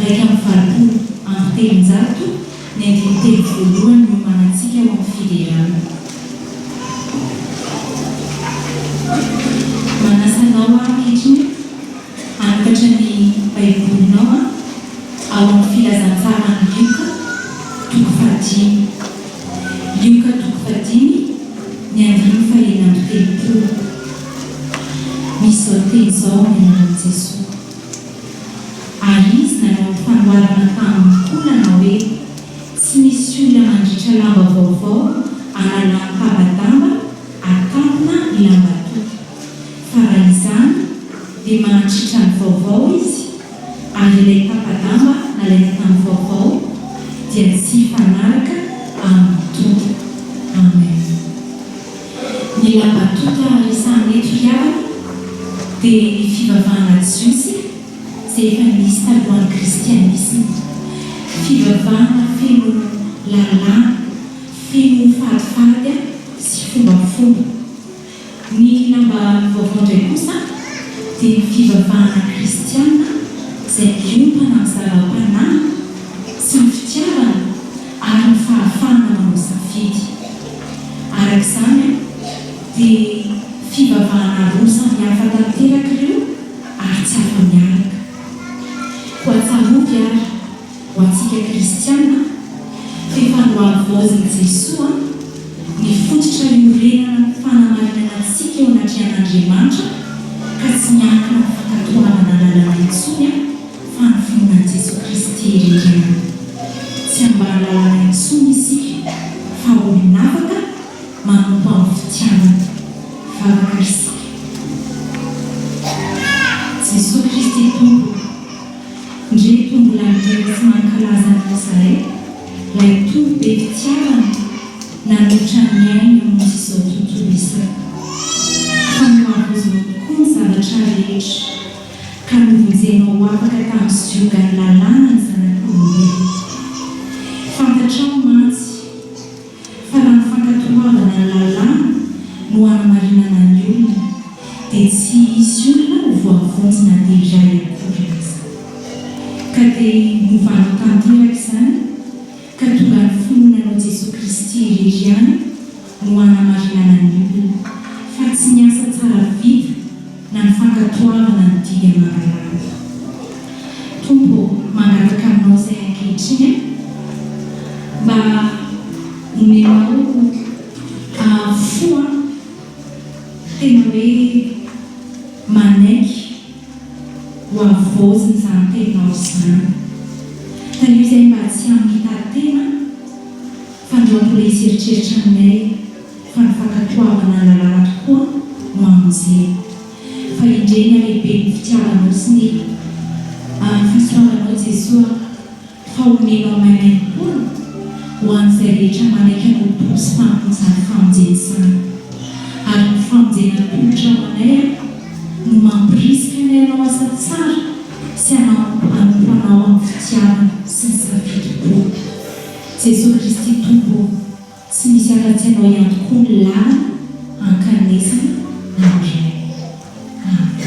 381, ny andininy telo voalohany niomanantsika ho amin'ny fiderana. Manasa anao aho ankehitriny hanokatra ny Baibolinao ao amin'ny Filazantsaran'i Lioka, toko fahadimy. Lioka toko fahadimy, ny andininy fahenina amby telopolo. Misy izao teny izao amin'ny anaran'i Jesoa. Ary izy nanao fanoharana taminy koa nanao hoe, Tsy misy olona mandritra lamba vaovao analany taba-damba atampina ny lamba tonta. Fa raha izany dia mahantritra ny vaovao izy, ary ilay tapa-damba nalaina tamin'ny vaovao dia tsy hifanaraka amin'ny tonta. Amen. Ny lamba tonta resahana eto ry havana dia ny fivavahana jiosy izay efa nisy talohan'ny kristianisma. Fivavahana feno lalàna, feno fadifady sy fombafomba. Ny lamba vaovao indray kosa dia ny fivavahana kristiana izay miompana amin'ny zava-panahy sy ny fitiavana ary ny fahafahana manao safidy. Araka izany dia fivavahana roa samy hafa tanteraka ireo ary tsy afa-miaraka. Koa tsarovy ary ho antsika kristiana fa efa nohavaozin'i Jesoa ny fototra iorenana ny fanamarinana antsika eo anatrehan'Andriamanitra ka tsy miankina amin'ny fankatoavana lalana intsony fa ny finoana an'i Jesoa Kristy irery ihany. Tsy ambany lalàna intsony isika fa olon'afaka manompo amin'ny fitiavana. Vavaka isika. Jesoa Kristy Tompo ô! Ndry tombola midera sy mankalaza anao zahay, lay Tompo be fitiavana nanolotra ny ainy hamonjy izao tontolo izao. Fa nohavozinao tokoa ny zavatra rehetra, ka novonjenao ho afaka tamin'ny ziogan'ny lalàna ny zanak'olombelona. Fantatrao mantsy fa raha ny fankatoavana ny lalàna no hanamarinana ny olona, dia tsy hisy olona ho voavonjy na dia iray akory aza. Ka dia novanao tanteraka izany, ka tonga ny finoana anao Jesoa Kristy irery ihany no hanamarinana ny olona, fa tsy ny asa tsara vita na ny fankatoavana ny didy aman-dalàna. Tompo ô, mangataka aminao izahay ankehitriny mba omenao fo an, tena hoe manaiky ho havaozina izany teninao izany. Tahio izahay mba tsy hamita-tena fa andrao mbola hisy eritreritra aminay fa ny fankatoavana ny lalàna tokoa no hamonjena. Fa indrey ny halehiben'ny fitiavanao sy ny fahasoavanao Jesoa. Fa omenao maimaimpoana ho an'izay rehetra manaiky anao Tompo sy Mpamonjy izany famonjena izany. Ary ny famonjena atolotrao anay no mampirisika anay hanao asa tsara sy hanompo Anao amin'ny fitiavana sy ny safidim-po. Jesoa Kristy Tompo ô, tsy misy afa-tsy Anao ihany tokoa ny lalana hankanesana amin'ny Ray. Amen.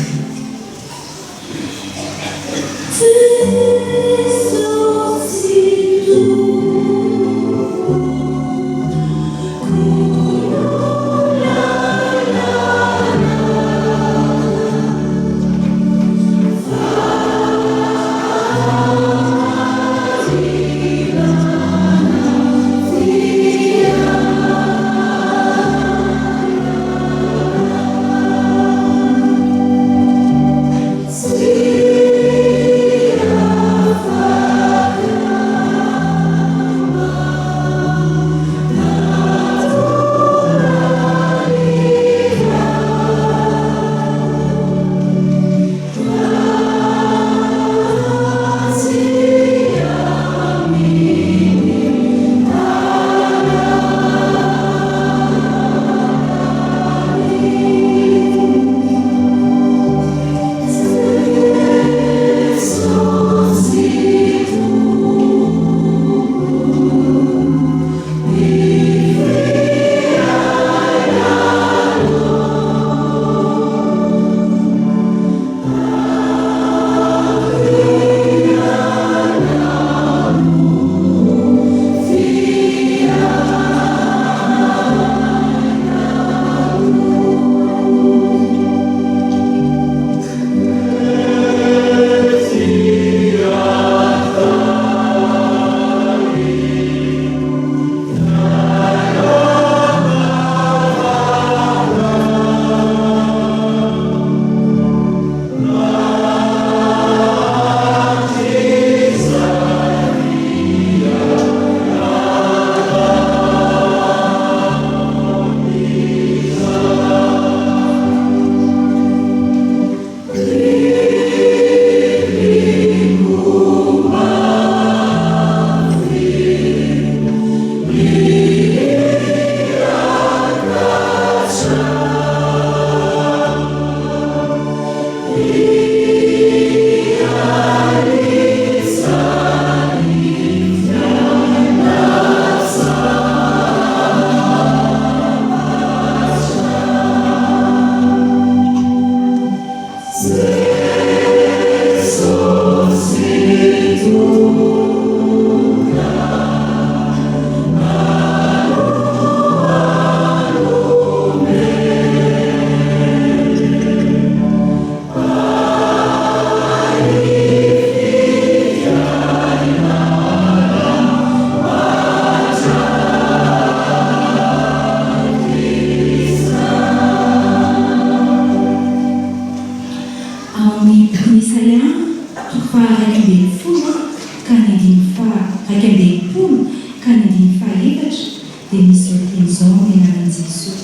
61 ka ny andininy fahaefatra dia misy izao teny izao amin'ny anaran'i Jesoa,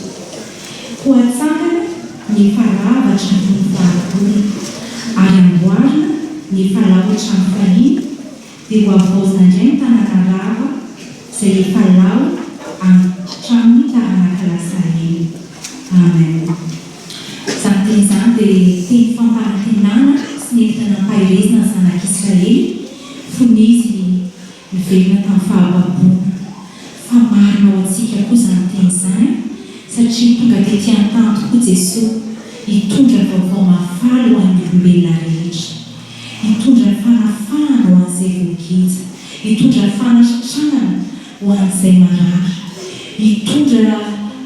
Koa atsangana ny efa rava hatramin'ny fahagola, ary amboarina ny efa lao hatramin'ny fahiny, dia ho havaozina indray ny tanàna rava izay efa lao hatramin'ny taranaka lasa ela. Amen. Izany teny izany dia teny fampanantenana sy nentina nampaherezana ny zanak'Israely fony izy niverina tamin'ny fahababoana. Fa marina ho antsika koa izany teny izany satria tonga tety an-tany tokoa Jesoa hitondra vaovao mahafaly ho an'ny olombelona rehetra. Hitondra fanafahana ho an'izay voageja. Hitondra fanasitranana ho an'izay marary. Hitondra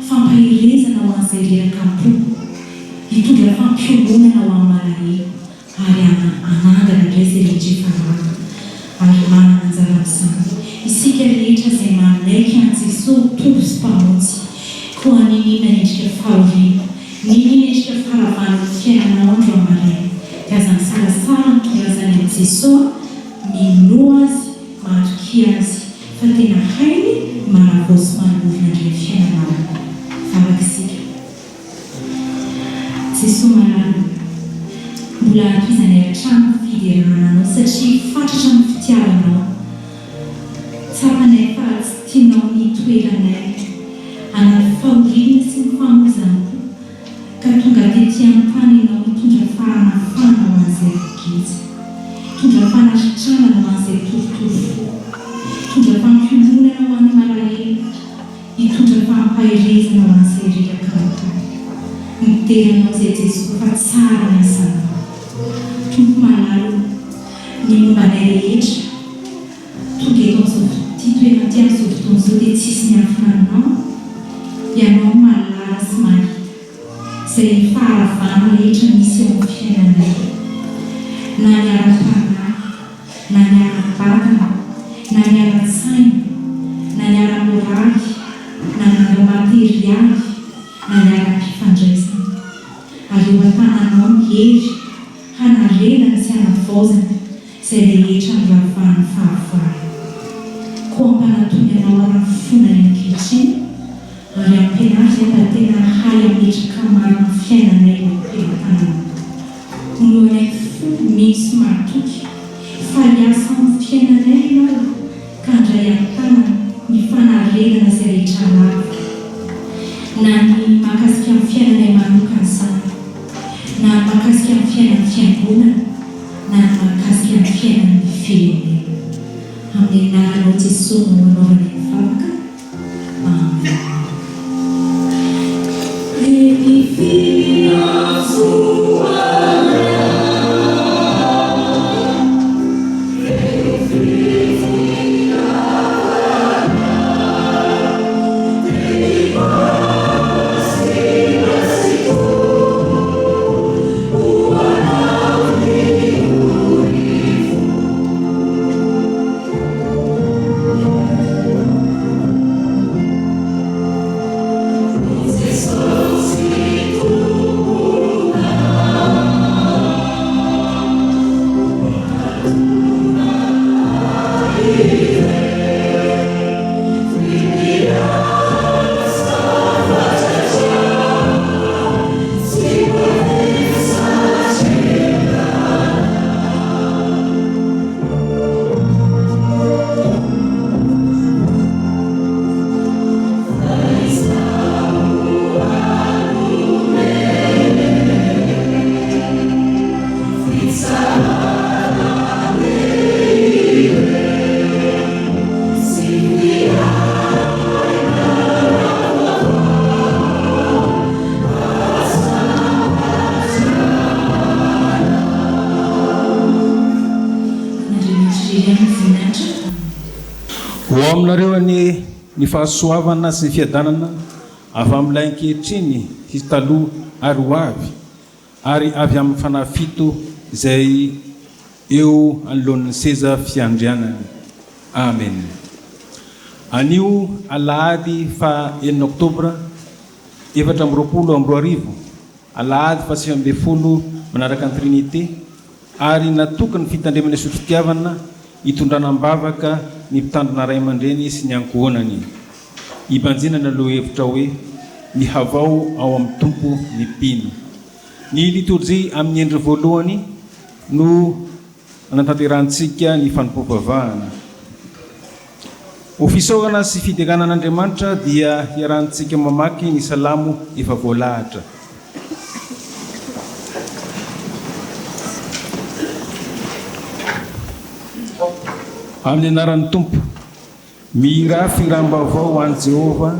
fampaherezana ho an'izay reraka am-po. Hitondra fampiononana ho an'ny malahelo ary hanangana indray izay rehetra efa rava ary manana anjara amin'izany. Isika rehetra izay manaiky an'i Jesoa ho Tompo sy Mpamonjy. Koa niniana endrika fahoriana, niniana endrika faharavana ny fiainanao andro amaraina, dia aza misalasala mitondra izany amin'i Jesoa, minoa Azy, matokia Azy, fa tena hainy ny manavao sy manorina indray ny fiainanao. Vavaka isika. Jesoa malala, mbola antohizanay hatrany ny fiderana Anao satria fatratra ny fitiavanao. Tsapanay fa tsy tianao ny hitoeranay anaty fahoriana sy ny famoizam-po ka tonga tety an-tany Ianao hitondra fahanafahana ho an'izay voageja, hitondra fanasitranana ho an'izay torotoro fo, hitondra fampiononana ho an'ny malahelo. Hitondra fampaherezana ho an'izay reraka am-po. Midera Anao izay Jesoa fa tsara ny asanao. Tompo malala o, ny momba anay rehetra tonga eto amin'izao ity toerana ity amin'izao fotoana izao dia tsisy miafina aminao. Ianao mahalala sy mahita izay faharavana rehetra misy eo amin'ny fiainanay. Na ny ara-panahy na ny ara-batana, na ny ara-tsaina, na ny ara-moraly, na ny ara-materialy, na ny ara-pifandraisana. Ary eo an-tananao ny hery hanarenana sy hanavaozana izay rehetra noravan'ny fahavalo. Koa ampanatony anao ara-fonany ankehitriny, ary ampianaro izay mba tena hahay hametraka marina ny fiainanay eo am-pelatananao. Inoanay fo mino sy mahatoky fa hiasa amin'ny fiainanay Ianao ka handray an-tanana ny fanarenana izay rehetra lavo, na ny mahakasika ny fiainanay manokana izany, na ny mahakasika ny fiainan'ny Fiangonana, na ny mahakasika ny fiainan'ny firenena. Amin'ny anaranao Jesoa no anaovanay ny vavaka. Amen. Andriamanitra irery ihany ny voninahitra. Ho ao aminareo anie ny fahasoavana sy ny fiadanana avy amin'ilay ankehitriny sy taloha ary ho avy, ary avy amin'ny Fanahy fito izay eo anoloan'ny seza fiandrianany. Amena. Anio alahady faha enina oktobra 2024, Alahady faha 19 manaraka ny Trinite, ary natoky ny fitandremana sy fitiavana. hitondrana am-bavaka ny mpitandrina ray aman-dreny sy ny ankohonany. Hibanjinana lohahevitra hoe, Mihavao ao amin'ny Tompo ny mpino. Ny litorjia amin'ny endriny voalohany no hanatanterahantsika ny fanompoam-pivavahana. Ho fisaorana sy fiderana an'Andriamanitra dia hiarahantsika mamaky ny salamo efa voalahatra. Amin'ny anaran'ny Tompo. Mihirà fihiram-baovao ho an'i Jehovah,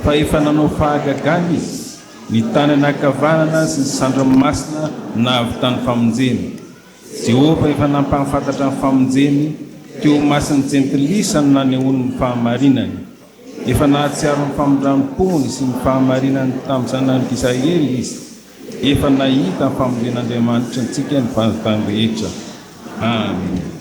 fa efa nanao fahagagana izy. Ny tanany ankavanana sy ny sandriny masina nahavitany famonjena. Jehovah efa nampahafantatra ny famonjeny, teo imason'ny jentilisa no nanehoany ny fahamarinany. Efa nahatsiaro ny famindram-pony sy ny fahamarinany tamin'ny zanak'i Israely izy. Efa nahita ny famonjen'Andriamanitra antsika ny mpanjotany rehetra. Amena.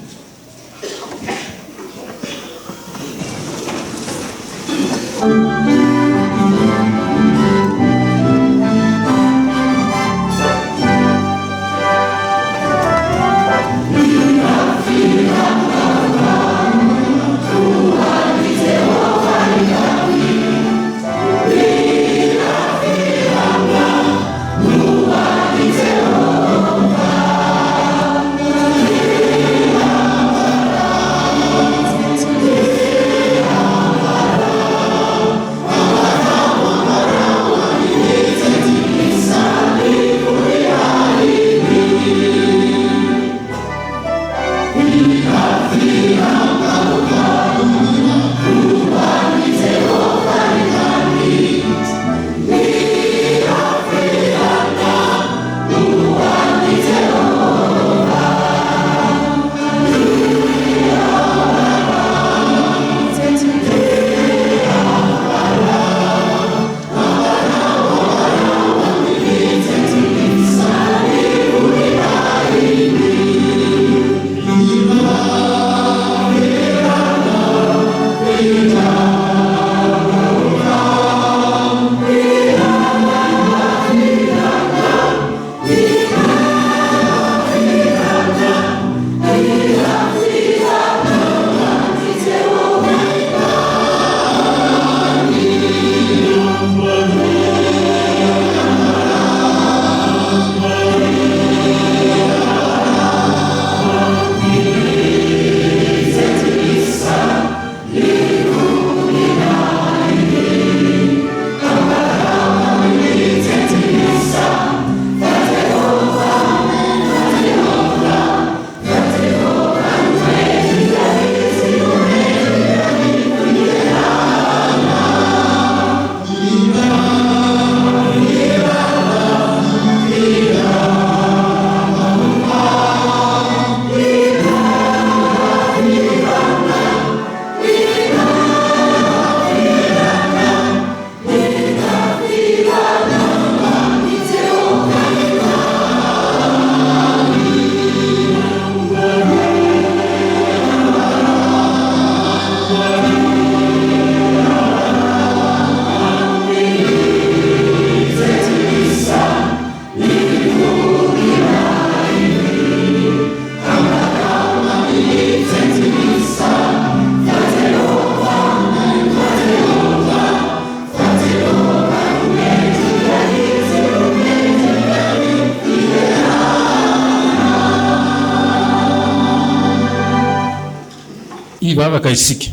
Hivavaka isika.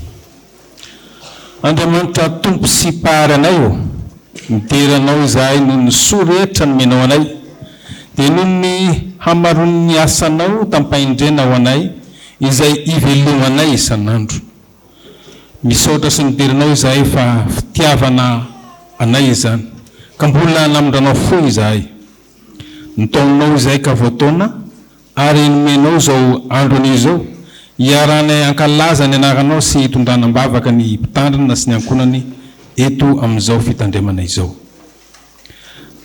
Andriamanitra Tompo sy Mpahary anay ô, midera Anao izahay noho ny soa rehetra nomenao anay, dia noho ny hamaroan'ny asanao tampahendrena ho anay izay ivelomanay isan'andro. Misaotra sy midera Anao izahay fa fitiavana anay izany, ka mbola namindranao fo izahay. Nitaoninao izahay ka voataona ary nomenao izao andro anio izao, hiarahanay hankalaza ny anaranao sy hitondrana am-bavaka ny mpitandrina sy ny ankohonany eto amin'izao fitandremana izao.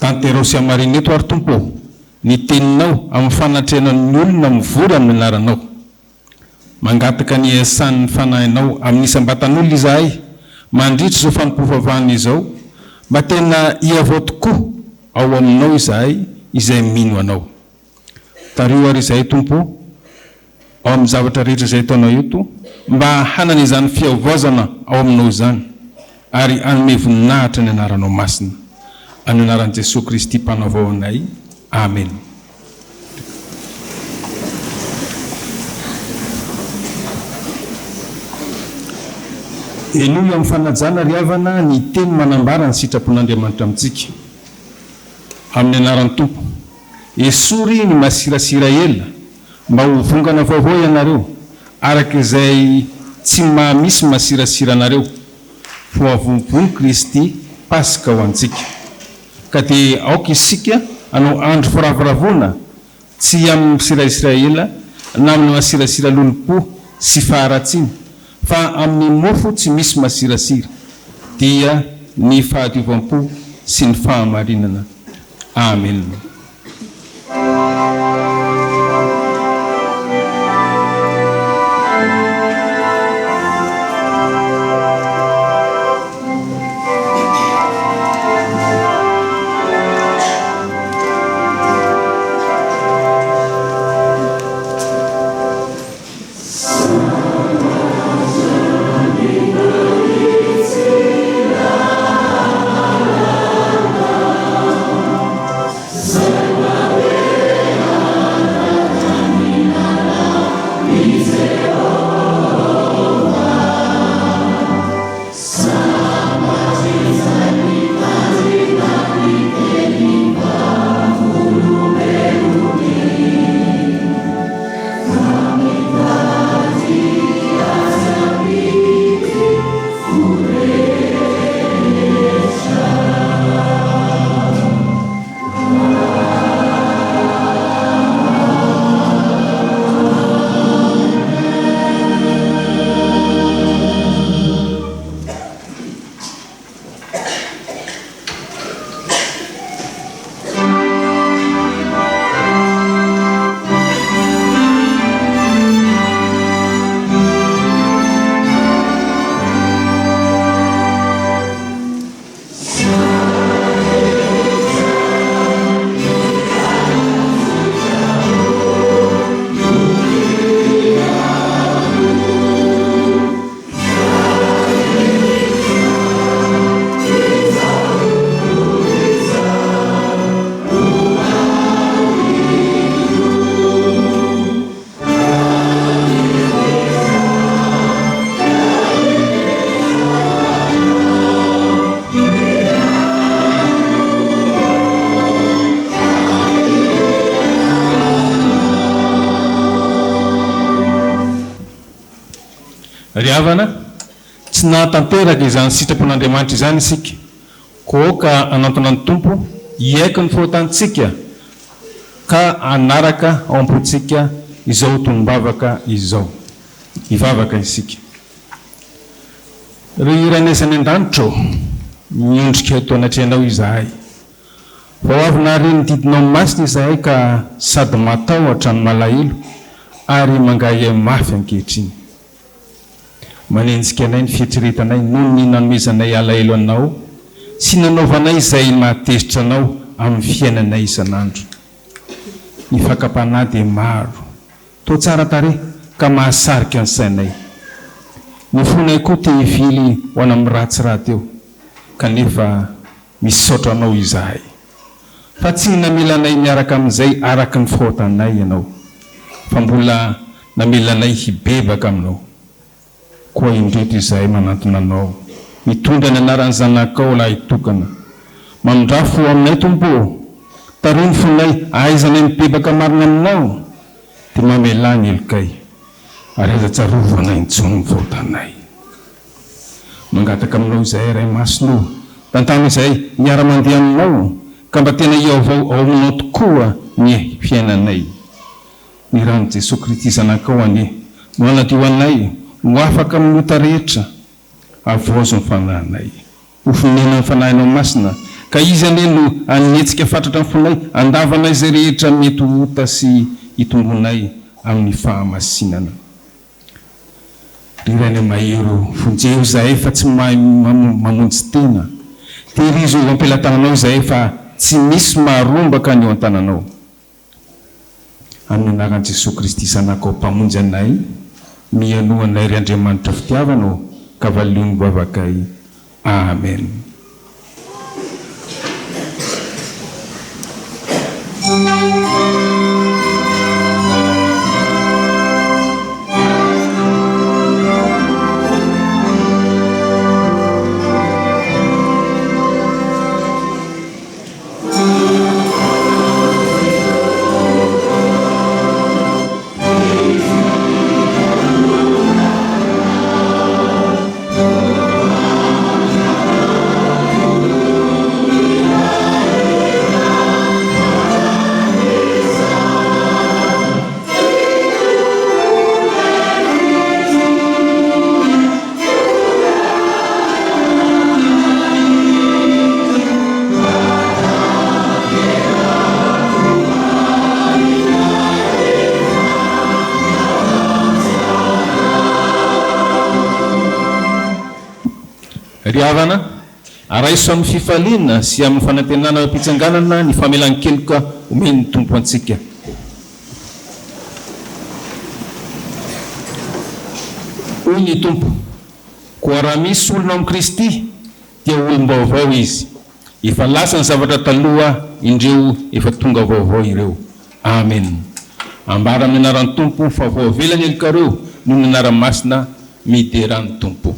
Tanterao sy hamarino eto ary Tompo ô, ny teninao amin'ny fanatrehana ny olona mivory amin'ny anaranao. Mangataka ny hiasan'ny Fanahinao amin'ny isam-batan'olona izahay mandritra izao fanompoam-pivavahana izao mba tena hihavao tokoa ao aminao izahay izay mino Anao. Tariho ary izahay Tompo ô. Ao amin'ny zavatra rehetra izay ataonao eto mba hanana izany fihavaozana ao aminao izany ary hanome voninahitra ny anaranao masina. Amin'ny anaran'i Jesoa Kristy Mpanavao anay. Amena. Henoy amin'ny fanajana ry havana ny teny manambara ny sitrapon'Andriamanitra amintsika. Amin'ny anaran'ny Tompo. Esory ny masirasira ela Mba ho vongana vaovao ianareo, araka izay tsy maha misy masirasira anareo. Voavonivony Kristy Paska ho antsika. Ka dia aoka isika hanao andro firavoravoana, tsy amin'ny misiraisira ela, na amin'ny masirasira lolompo sy faharatsiana, fa amin'ny mofo tsy misy masirasira, dia ny fahadiovam-po sy ny fahamarinana. Amena. Ry havana, tsy nahatanteraka izany sitrapon'Andriamanitra izany isika, koa aoka hanantona ny Tompo hiaiky ny fahotantsika ka hanaraka ao am-pontsika izao tonom-bavaka izao. Hivavaka isika. Ry Rainay izay any an-danitra ô, miondrika eto anatrehanao izahay. Vao avy nahare ny didinao masina izahay ka sady matahotra no malahelo ary mangahiahy mafy ankehitriny. Manenjika anay ny fieritreretanay noho ny nanomezanay alahelo Anao sy nanaovanay izay mahatezitra Anao amin'ny fiainanay isan'andro. Ny fakam-panahy dia maro, toa tsara tarehy ka mahasarika ny sainay. Ny fonay koa te hivily ho any amin'ny ratsy rahateo, kanefa misaotra Anao izahay. Fa tsy namela anay miaraka amin'izay araka ny fahotanay Ianao, fa mbola namela anay hibebaka Aminao. Koa indreto izahay manantona Anao, mitondra ny anaran'ny Zanakao lahitokana. Mamindrà fo aminay, Tompo ô! Tariho ny fonay, ahaizanay mibebaka marina Aminao, dia mamelà ny helokay, ary aza tsarovana intsony ny fahotanay. Mangataka aminao izahay Ray Masina o, tantano izahay hiara-mandeha aminao ka mba tena hihaovao ao aminao tokoa ny fiainanay. Ny ran'i Jesoa Kristy Zanakao anie no hanadio anay ho afaka amin'ny ota rehetra, havaozo ny fanahinay ho fonenan'ny Fanahinao Masina ka Izy anie no hanetsika fatratra ny fonay handavanay izay rehetra mety ho ota sy hitombonay amin'ny fahamasinana. Ry Rainay Mahery ô, vonjeo izahay fa tsy mahay mamonjy tena. Tehirizo eo am-pelatananao izahay fa tsy misy maharombaka ny eo an-tananao. Amin'ny anaran'i Jesoa Kristy Zanakao Mpamonjy anay, mihainoa anay ry Andriamanitra fitiavana ô, ka valio ny vavakay. Amen. Ry havana, raiso amin'ny fifaliana sy amin'ny fanantenana eo am-pitsanganana ny famelan-keloka omen'ny Tompo antsika. Hoy ny Tompo, Koa raha misy olona ao amin'i Kristy, dia olom-baovao izy. Efa lasa ny zavatra taloha, indreo efa tonga vaovao ireo. Amen. Ambara amin'ny anaran'ny Tompo fa voavela ny helokareo noho ny anarany masina, miderà ny Tompo.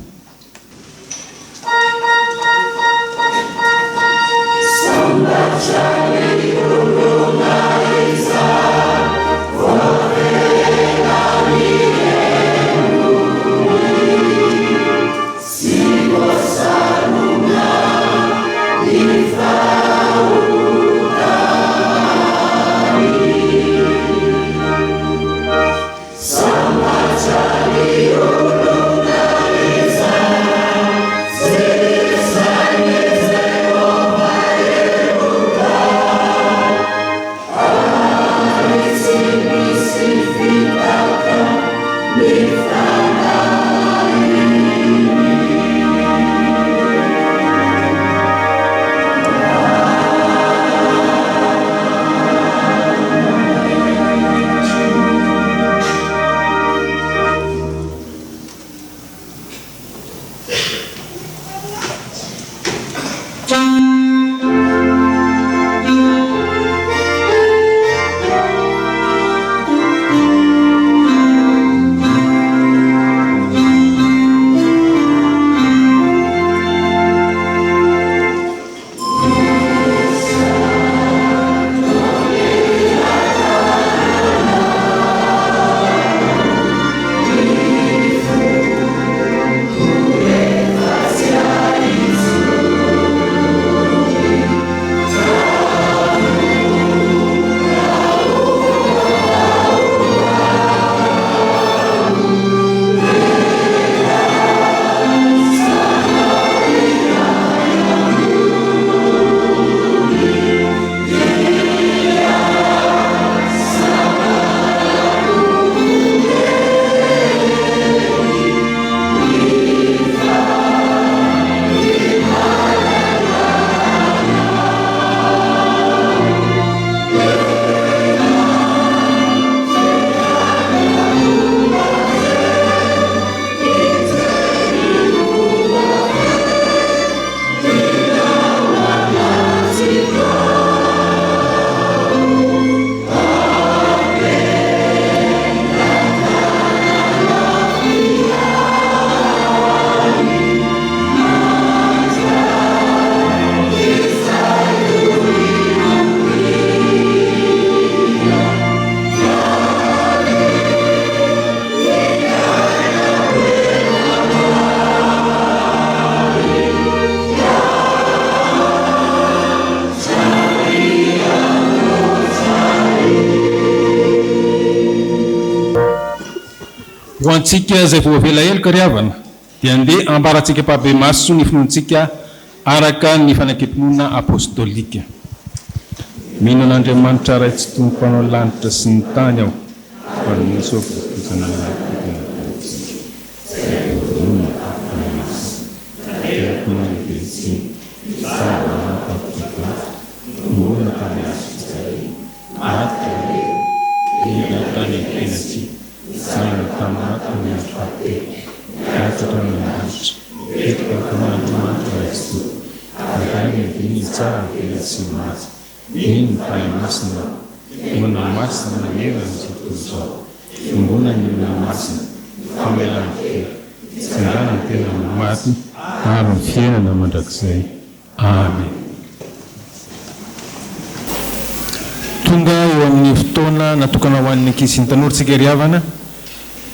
Ho antsika izay voavela heloka ry havana, dia andeha ambarantsika ampahibemaso ny finoantsika araka ny fanekem-pinoana apostolika. Mino an'Andriamanitra Ray Tsitoha Mpanao lanitra sy ny tany aho, fa nisy aho voatokana anaty matetika, milatsaka any an-danitra, mipetraka eo ankavanan'Andriamanitra Ray Tsitoha, avy any hiaviany hitsara ny velona sy ny maty. Mino ny Fanahy Masina aho, Fiangonana masina manerana izao tontolo izao, Fiombonan'ny olona masina, famelana ny heloka, fitsanganana ny tena amin'ny maty ary ny fiainana mandrakizay. Amen. Tonga eo amin'ny fotoana natokana ho an'ny ankizy sy ny tanora isika ry havana,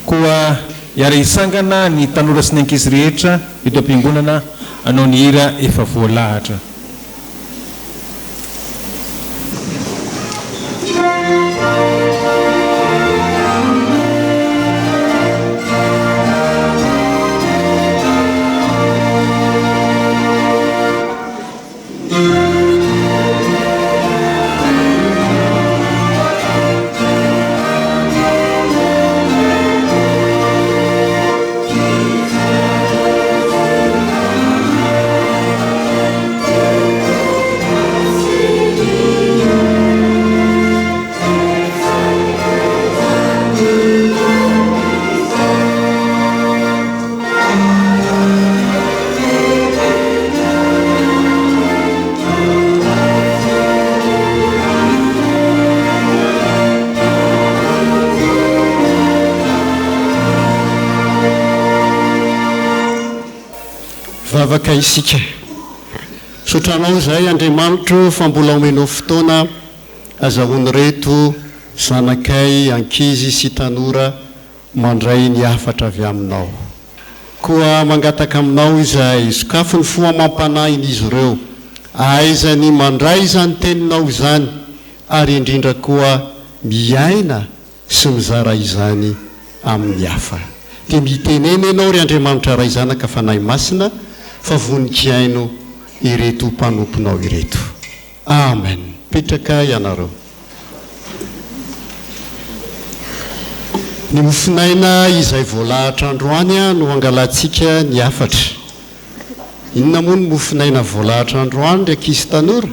koa hiara-hisangana ny tanora sy ny ankizy rehetra eto am-piangonana hanao ny hira efa voalahatra. Vavaka isika. Misaotra Anao izahay Andriamanitro fa mbola omenao fotoana azahoan'ireto zanakay ankizy sy tanora mandray ny hafatra avy Aminao. Koa mangataka Aminao izahay, sokafy ny fo amam-panahin'izy ireo, ahaizany mandray izany Teninao izany ary indrindra koa miaina sy mizara izany amin'ny hafa. Dia mitenena Ianao ry Andriamanitra Ray Zanaka Fanahy Masina fa vonon-kihaino ireto mpanomponao ireto. Amen. Mipetraka ianareo. Ny mofonaina izay voalahatra androany no angalantsika ny hafatra. Inona moa ny mofonaina voalahatra androany ry ankizy tanora?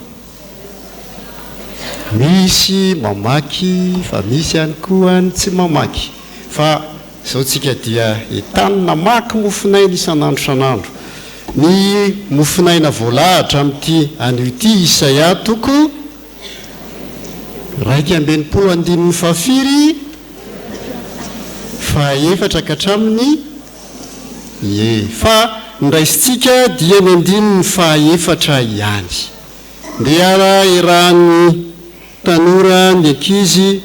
Misy mamaky fa misy ihany koa ny tsy mamaky. Fa izao tsika dia entanina mamaky mofonaina isan'andro isan'andro. Ny mofonaina voalahatra amin'ity anio ity Isaia toko 61 andininy fahafiry? Fahaefatra ka hatramin'ny Ie. Fa ny raisintsika dia ny andininy fahaefatra ihany. Ndeha ara iarahan'ny tanora ny ankizy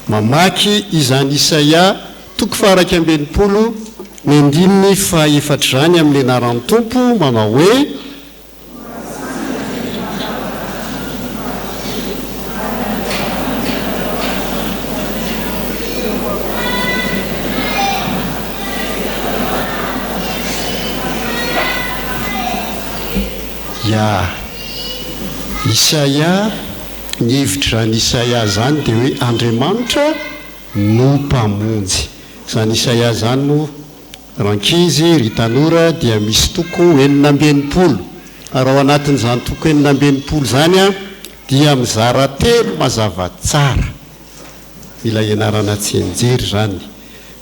mamaky izany Isaia toko faha-61 ny andininy faha-efatra izany amin'ny anaran'ny Tompo manao hoe, Ya. Isaia, ny hevitr'izany Isaia izany dia hoe Andriamanitra no Mpamonjy. Izany Isaia izany moa, rankizy, ry tanora, dia misy toko 66. Ary ao anatin'izany toko 66 izany dia mizara telo mazava tsara. Mila ianarana tsianjery izany.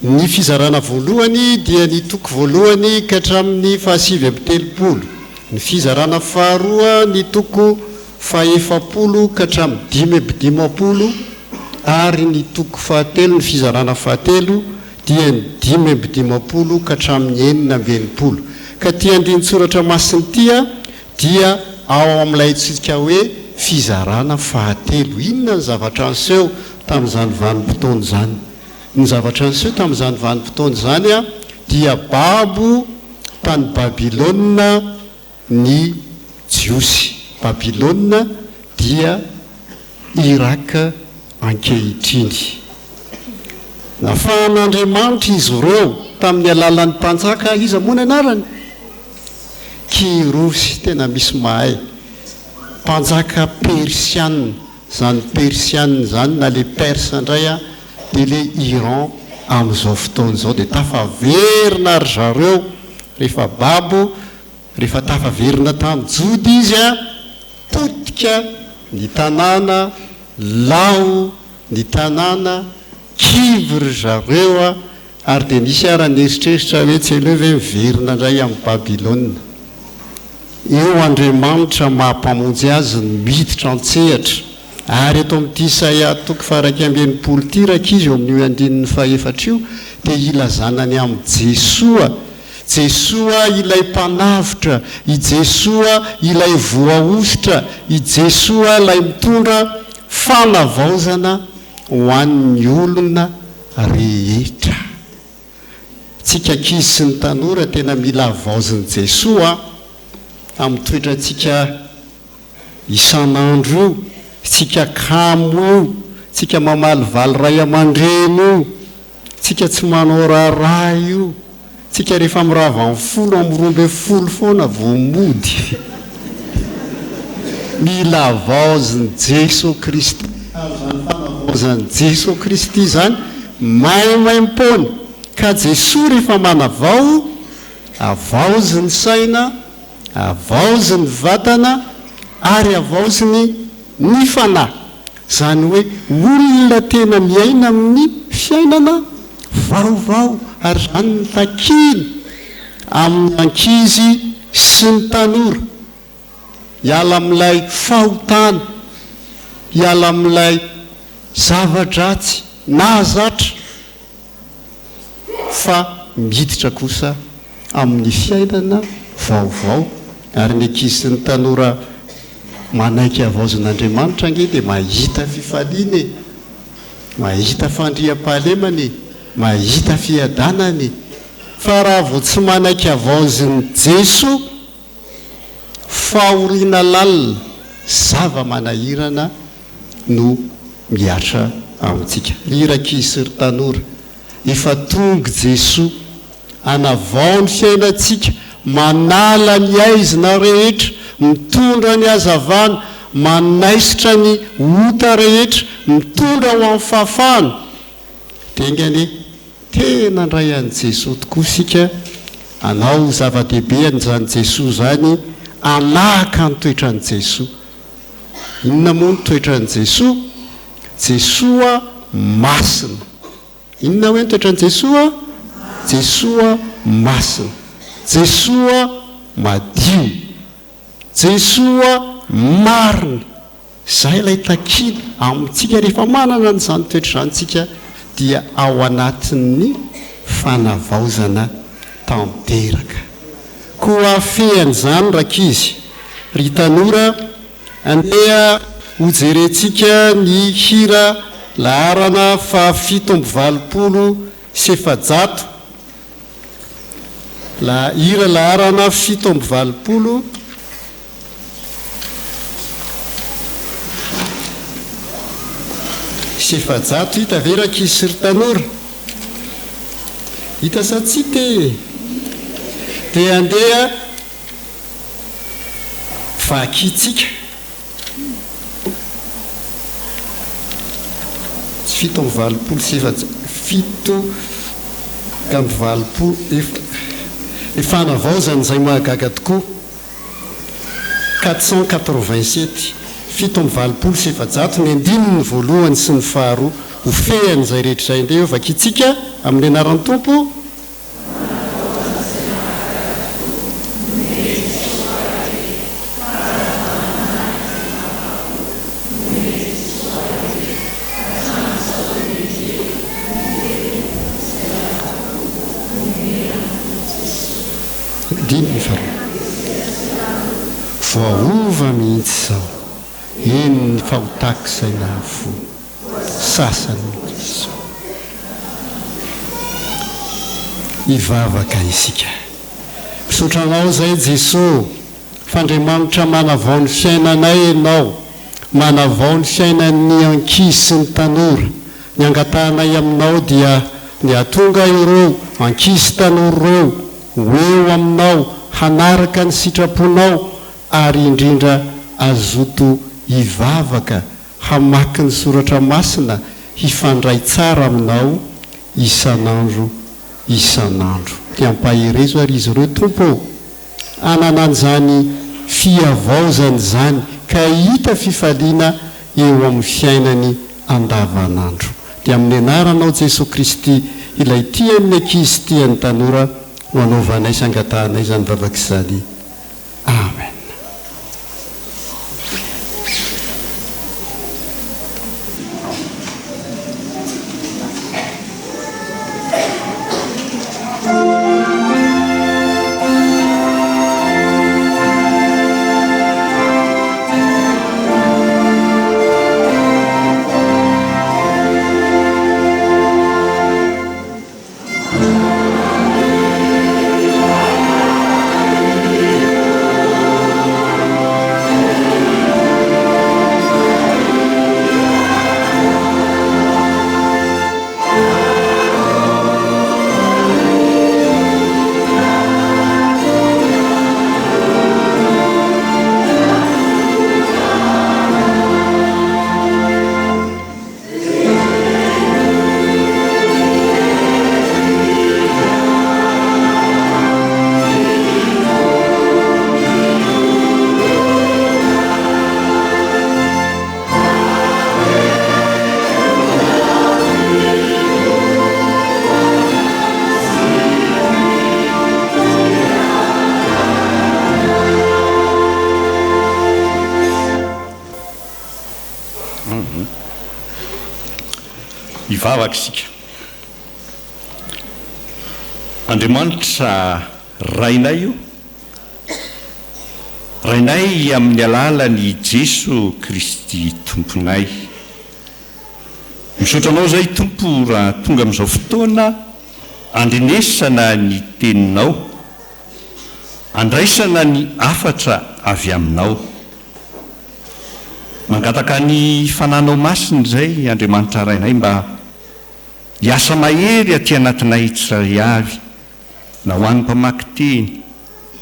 Ny fizarana voalohany dia ny toko voalohany ka hatramin'ny fahasivy amby telopolo. Ny fizarana faharoa ny toko fahefapolo ka hatramin'ny 55 ary ny toko fahatelo, ny fizarana fahatelo dia ny 55 ka hatramin'ny 66. Ka ity andinin-tsoratra masina ity dia ao amin'ilay antsointsika hoe fizarana fahatelo. Inona ny zavatra niseho tamin'izany vanim-potoana izany? Ny zavatra niseho tamin'izany vanim-potoana izany dia babo tany Babylona ny Jiosy. Babylona dia Irak ankehitriny. Nafahan'Andriamanitra izy ireo tamin'ny alalan'ny mpanjaka, iza moa ny anarany? Kyrosy, tena misy mahay. Mpanjaka persiana, izany persiana izany na le perse indray dia le Iran amin'izao fotoana izao dia tafaverina ry zareo rehefa babo, rehefa tafaverina tany Joda izy an, potika ny tanàna, lao ny tanàna, kivy ry zareo an. Ary dia nisy ara nieritreritra hoe tsy aleo ve miverina indray amin'i Babylona. Eo Andriamanitra maha Mpamonjy azy no miditra an-tsehatra. Ary eto amin'ity Isaia toko faha-61 ity rankizy eo amin'io andininy fahefatra io dia ilazana ny amin'i Jesoa. Jesoa ilay Mpanavotra, i Jesoa ilay Voahosotra, i Jesoa ilay mitondra fanavaozana ho an'ny olona rehetra. Tsika ankizy sy ny tanora tena mila havaozin'i Jesoa amin'ny toetrantsika isan'andro io, tsika kamo io, tsika mamalivaly ray aman-dreny io, tsika tsy manao raharaha io, tsika rehefa mirava amin'ny folo amin'ny 12 foana vao mody. Mila havaozin'i Jesoa Kristy. Ary izany fanavaozan'i Jesoa Kristy izany maimaimpoana. Ka Jesoa rehefa manavao, havaozy ny saina, havaozy ny vatana ary havaoziny ny fanahy. Izany hoe olona tena miaina amin'ny fiainana vaovao. Ary izany no takiany amin'ny ankizy sy ny tanora. Hiala amin'ilay fahotana, hiala amin'ilay zava-dratsy nahazatra fa miditra kosa amin'ny fiainana vaovao. Ary ny ankizy sy ny tanora manaiky havaozin'Andriamanitra ange dia mahita fifaliana e! Mahita fandriampahalemana e! Mahita fiadanana e! Fa raha vao tsy manaiky havaozin'i Jesoa, Fahoriana lalina, zava-manahirana no mihatra amintsika. Ry rankizy sy ry tanora, efa tonga Jesoa hanavao ny fiainantsika, manala ny haizina rehetra, mitondra ny hazavana, manaisotra ny ota rehetra, mitondra ho amin'ny fahafahana. Dia enga anie Tena handray an'i Jesoa tokoa isika, hanao ho zava-dehibe an'izany Jesoa izany, hanahaka ny toetran'i Jesoa. Inona moa ny toetran'i Jesoa? Jesoa masina. Inona hoe ny toetran'i Jesoa? Jesoa masina. Jesoa madio. Jesoa marina. Izay ilay takiana amintsika rehefa manana an'izany toetra izany isika dia ao anatin'ny fanavaozana tanteraka. Koa fehan'izany rankizy, ry tanora, andeha hojerentsika ny hira laharana faha-487, la hira laharana 87. Sy 400 hita ve rankizy sy ry tanora? Hita sa tsy hita e? Dia andeha vakintsika. 487, 87, efa, fanavaozana izay mahagaga tokoa. 487, 487, ny andininy voalohany sy ny faharoa, ho fehan'izay rehetra izay. Andeha hovakintsika amin'ny anaran'ny Tompo. Andininy faharoa. Voaova mihitsy izao. Eny ny fahotako izay nahavoa. Sasany mihitsy izao. Hivavaka isika. Misaotra Anao izay Jeso fa Andriamanitra manavao ny fiainanay Ianao, manavao ny fiainan'ny ankizy sy ny tanora. Ny angatahanay Aminao dia ny hahatonga ireo ankizy sy tanora ireo ho eo Aminao, hanaraka ny sitraponao ary indrindra hazoto hivavaka, hamaky ny Soratra Masina, hifandray tsara Aminao isan'andro isan'andro. Dia ampaherezo ary izy ireo Tompo ô, hanana an'izany fihavaozana izany ka hahita fifaliana eo amin'ny fiainany andavanandro. Dia amin'ny anaranao Jesoa Kristy, ilay tian'ny ankizy sy tian'ny tanora no anaovanay sy angatahanay izany vavaka izany. Amen. Hivavaka isika. Andriamanitra Rainay o, Rainay amin'ny alalan'i Jeso Kristy Tomponay. Misaotra Anao izahay Tompo raha tonga amin'izao fotoana andrenesana ny Teninao, andraisana ny hafatra avy Aminao. Mangataka ny Fananao Masina izay Andriamanitra Rainay mba hiasa mahery aty anatinay tsirairay avy, na ho an'ny mpamaky teny,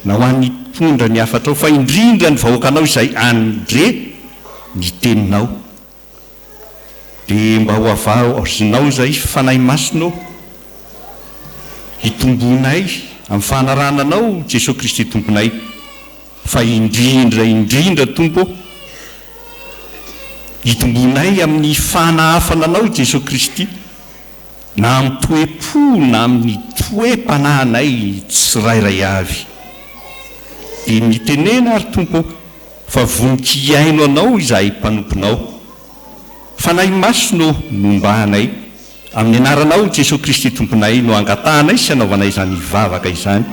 na ho an'ny mpitondra ny hafatrao, fa indrindra ny vahoakanao izay handre ny Teninao. Dia mba ho havaozinao izay Fanahy Masina ô, hitomboanay amin'ny fanarahana Anao Jesoa Kristy Tomponay, fa indrindra indrindra Tompo ô, hitomboanay amin'ny fanahafana Anao Jesoa Kristy, na amin'ny toe-po na amin'ny toe-panahinay tsirairay avy. Dia mitenena ary Tompo ô, fa vonon-kihaino Anao izahay mpanomponao. Fanahy Masina ô, momba anay. Amin'ny anaranao Jesoa Kristy Tomponay no angatahanay sy anaovanay izany vavaka izany.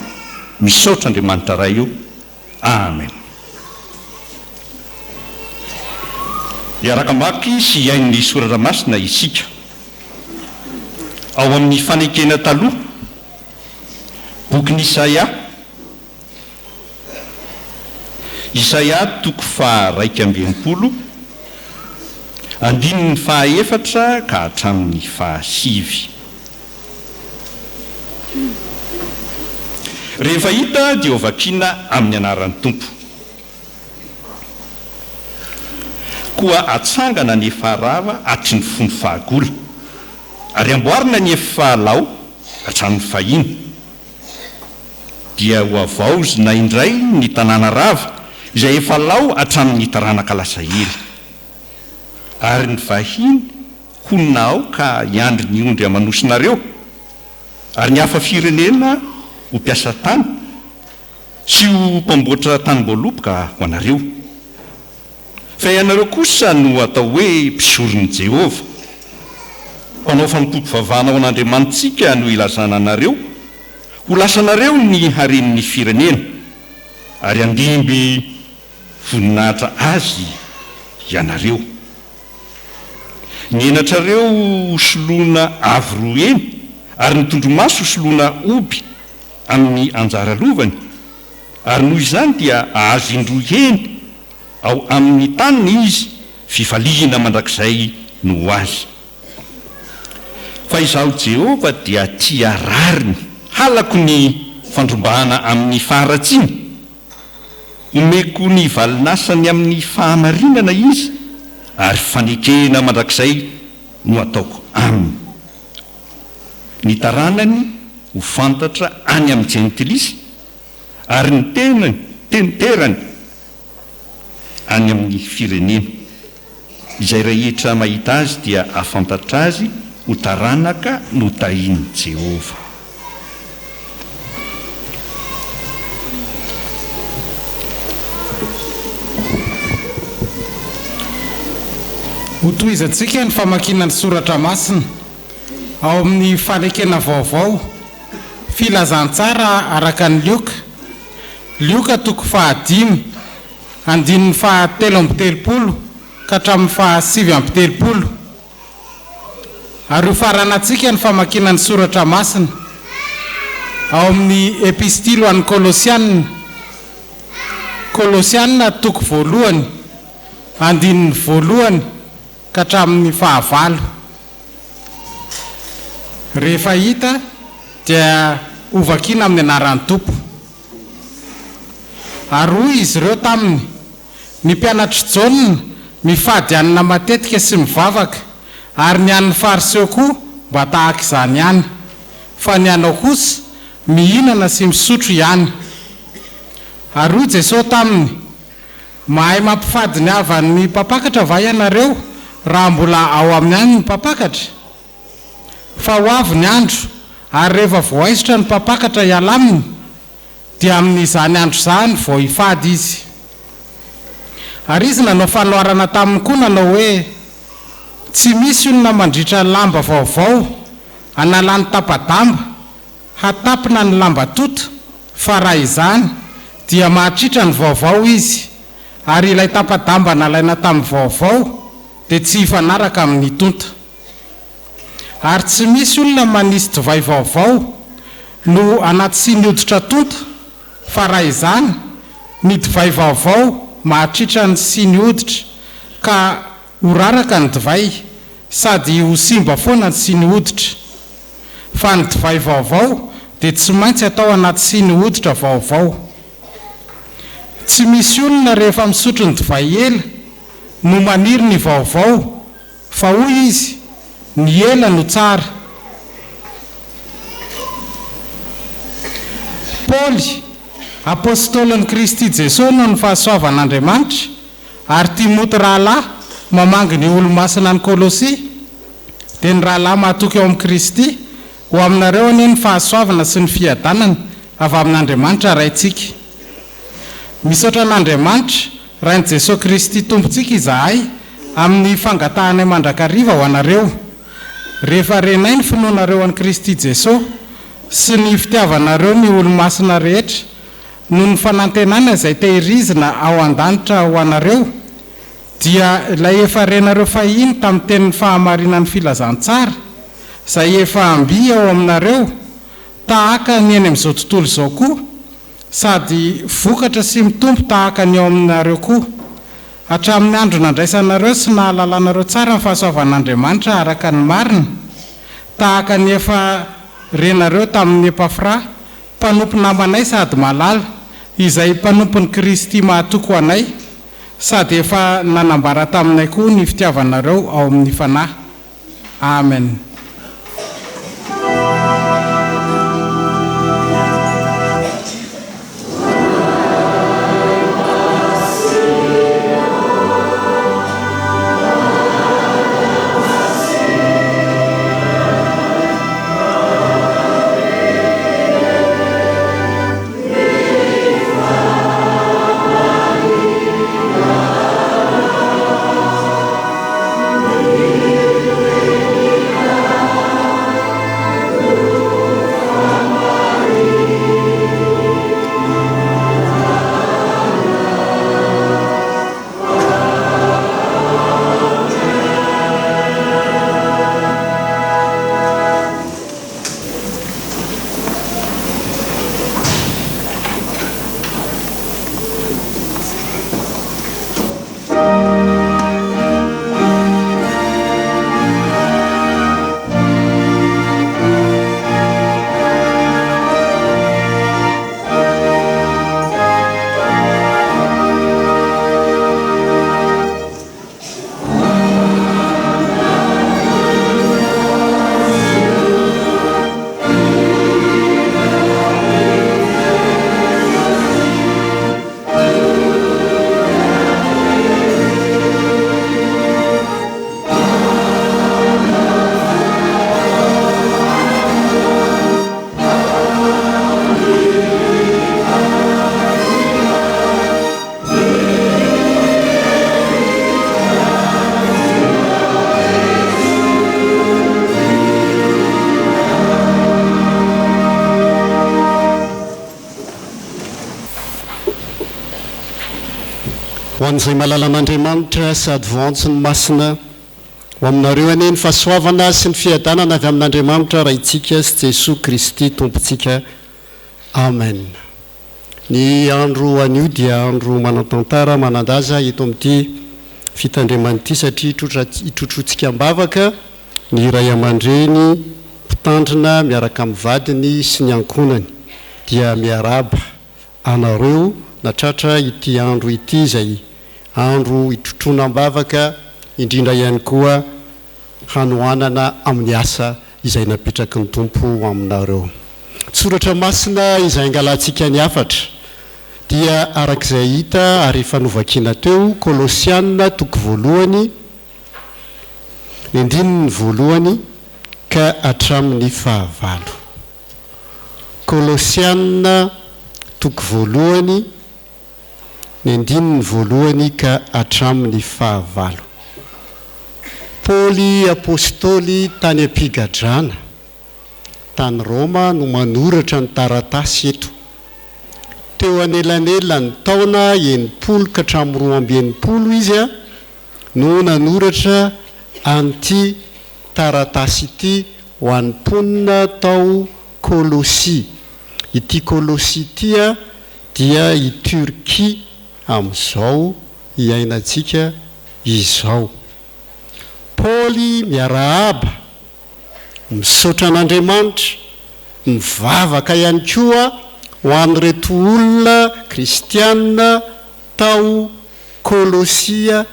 Misaotra Andriamanitra Ray ô. Amen. Hiaraka hamaky sy hihaino ny Soratra Masina isika. Ao amin'ny Fanekena Taloha, bokin'i Isaia, Isaia toko faha-61, andininy faha-efatra ka hatramin'ny fahasivy. Rehefa hita dia hovakiana amin'ny anaran'ny Tompo. Koa atsangana ny efa rava hatry ny fony fahagola, ary amboarina ny efa lao hatramin'ny fahiny. Dia hohavaozina indray ny tanàna rava, izay efa lao hatramin'ny taranaka lasa ela. Ary ny vahiny honina ao ka hiandry ny ondry aman'osinareo, ary ny hafa firenena ho mpiasa tany sy ho mpamboatra tanimboaloboka ho anareo. Fa ianareo kosa no atao hoe mpisoron'i Jehovah. Mpanao fanompoam-pivavahana ho an'Andriamanitsika no ilazana anareo, ho lasanareo ny haren'ny firenena, ary handimby voninahitra azy ianareo. Ny henatrareo hosoloina avo roa heny, ary ny tondromaso hosoloina hoby amin'ny anjara lovany, ary noho izany dia hahazo indroa heny Ao amin' ny taniny izy, fifaliana mandrakizay no ho azy. Fa Izaho Jehovah dia tia rariny, halako ny fandrombahana amin' ny faharatsiana, homeko ny valin'asany amin' ny fahamarinana izy, ary fanekena mandrakizay no hataoko aminy. Ny taranany ho fantatra any amin' ny jentilisa, ary ny tenany, tenterany, any amin'ny firenena. Izay rehetra mahita azy dia hahafantatra azy ho taranaka notahin'i Jehovah. Hotohizantsika ny famakiana ny soratra masina ao amin'ny Fanekena Vaovao, Filazantsara araka an'i Lioka, Lioka toko fahadimy, andininy fahatelo amby telopolo ka hatramin'ny faha-39. Ary hofaranantsika ny famakiana ny soratra masina ao amin'ny Epistily ho an'ny Kolosiana, Kolosiana toko voalohany, andininy voalohany ka hatramin'ny fahavalo. Rehefa hita dia hovakiana amin'ny anaran'ny Tompo. Ary hoy izy ireo taminy, Ny mpianatr'i Jaona mifady hanina matetika sy mivavaka, ary ny an'ny Fariseo koa mba tahaka izany ihany. Fa ny anao kosa mihinana sy misotro ihany. Ary hoy Jesosy taminy, Mahay mampifady ny havan'ny mpampakatra va ianareo, raha mbola ao aminy any ny mpampakatra? Fa ho avy ny andro, ary rehefa voaisotra ny mpampakatra hiala aminy, dia amin'izany andro izany vao hifady izy. Ary izy nanao fanoharana taminy koa nanao hoe, Tsy misy olona mandritra lamba vaovao analany tapa-damba hatapina ny lamba tota, fa raha izany, dia mahatritra ny vaovao izy, ary ilay tapa-damba nalaina tamin'ny vaovao dia tsy hifanaraka amin'ny tonta. Ary tsy misy olona manisy divay vaovao no anaty siny hoditra tonta, fa raha izany, ny divay vaovao mahatritra ny siny hoditra, ka ho raraka ny divay, sady ho simba foana ny siny hoditra. Fa ny divay vaovao dia tsy maintsy atao anaty siny hoditra vaovao. Tsy misy olona rehefa misotro ny divay ela no maniry ny vaovao, Fa hoy izy, Ny ela no tsara. Paoly, apostolin'i Kristy Jesoa noho ny fahasoavan'Andriamanitra, ary Timoty rahalahy mamangy ny olo-masina any Kolosia, dia ny rahalahy mahatoky ao amin'i Kristy, ho aminareo anie ny fahasoavana sy ny fiadanana avy amin'Andriamanitra Raintsika. Misaotra an'Andriamanitra, Rain'i Jesoa Kristy Tompontsika izahay, amin'ny fangatahanay mandrakariva ho anareo, rehefa renay ny finoanareo an'i Kristy Jesoa, sy ny fitiavanareo ny olo-masina rehetra, noho ny fanantenana izay tehirizina ao an-danitra ho anareo, dia ilay efa renareo fahiny tamin'ny tenin'ny fahamarinan'ny filazantsara, izay efa amby ao aminareo, tahaka ny eny amin'izao tontolo izao koa, sady vokatra sy mitombo tahaka ny ao aminareo koa, hatramin'ny andro nandraisanareo sy nahalalanareo tsara ny fahasoavan'Andriamanitra araka ny marina, tahaka ny efa renareo tamin'i Epafra, mpanompo namanay sady malala, izay mpanompon'i Kristy mahatoky ho anay, sady efa nanambara taminay koa ny fitiavanareo ao amin'ny Fanahy. Amen. Ho an'izay malala an'Andriamanitra sady voantso ny Masina, ho aminareo anie ny fahasoavana sy ny fiadanana avy amin'Andriamanitra Raintsika sy Jesoa Kristy Tompontsika. Amen. Ny andro anio dia andro manan-tantara, manan-daza eto amin'ity fitandremana ity satria hitrotrotsika am-bavaka ny ray aman-dreny mpitandrina miaraka amin'ny vadiny sy ny ankohonany. Dia miarahaba anareo natratra ity andro ity izay andro hitrotroana am-bavaka indrindra ihany koa hanohanana amin'ny asa izay napetraky ny Tompo ho aminareo. Soratra Masina izay angalantsika ny hafatra dia araka izay hita ary efa novakiana teo, Kolosiana toko voalohany, ny andininy voalohany ka hatramin'ny fahavalo. Kolosiana toko voalohany, ny andininy voalohany ka hatramin'ny fahavalo. Paoly apostoly tany am-pigadrana tany Roma no manoratra ny taratasy eto. Teo anelanelan'ny taona 60 ka hatramin'ny 62 izy no nanoratra an'ity taratasy ity ho an'ny mponina tao Kolosia. Ity Kolosia ity dia i Turquie amin'izao iainantsika izao. Paoly miarahaba, misaotra an'Andriamanitra, mivavaka ihany koa ho an'ireto olona kristiana tao Kolosia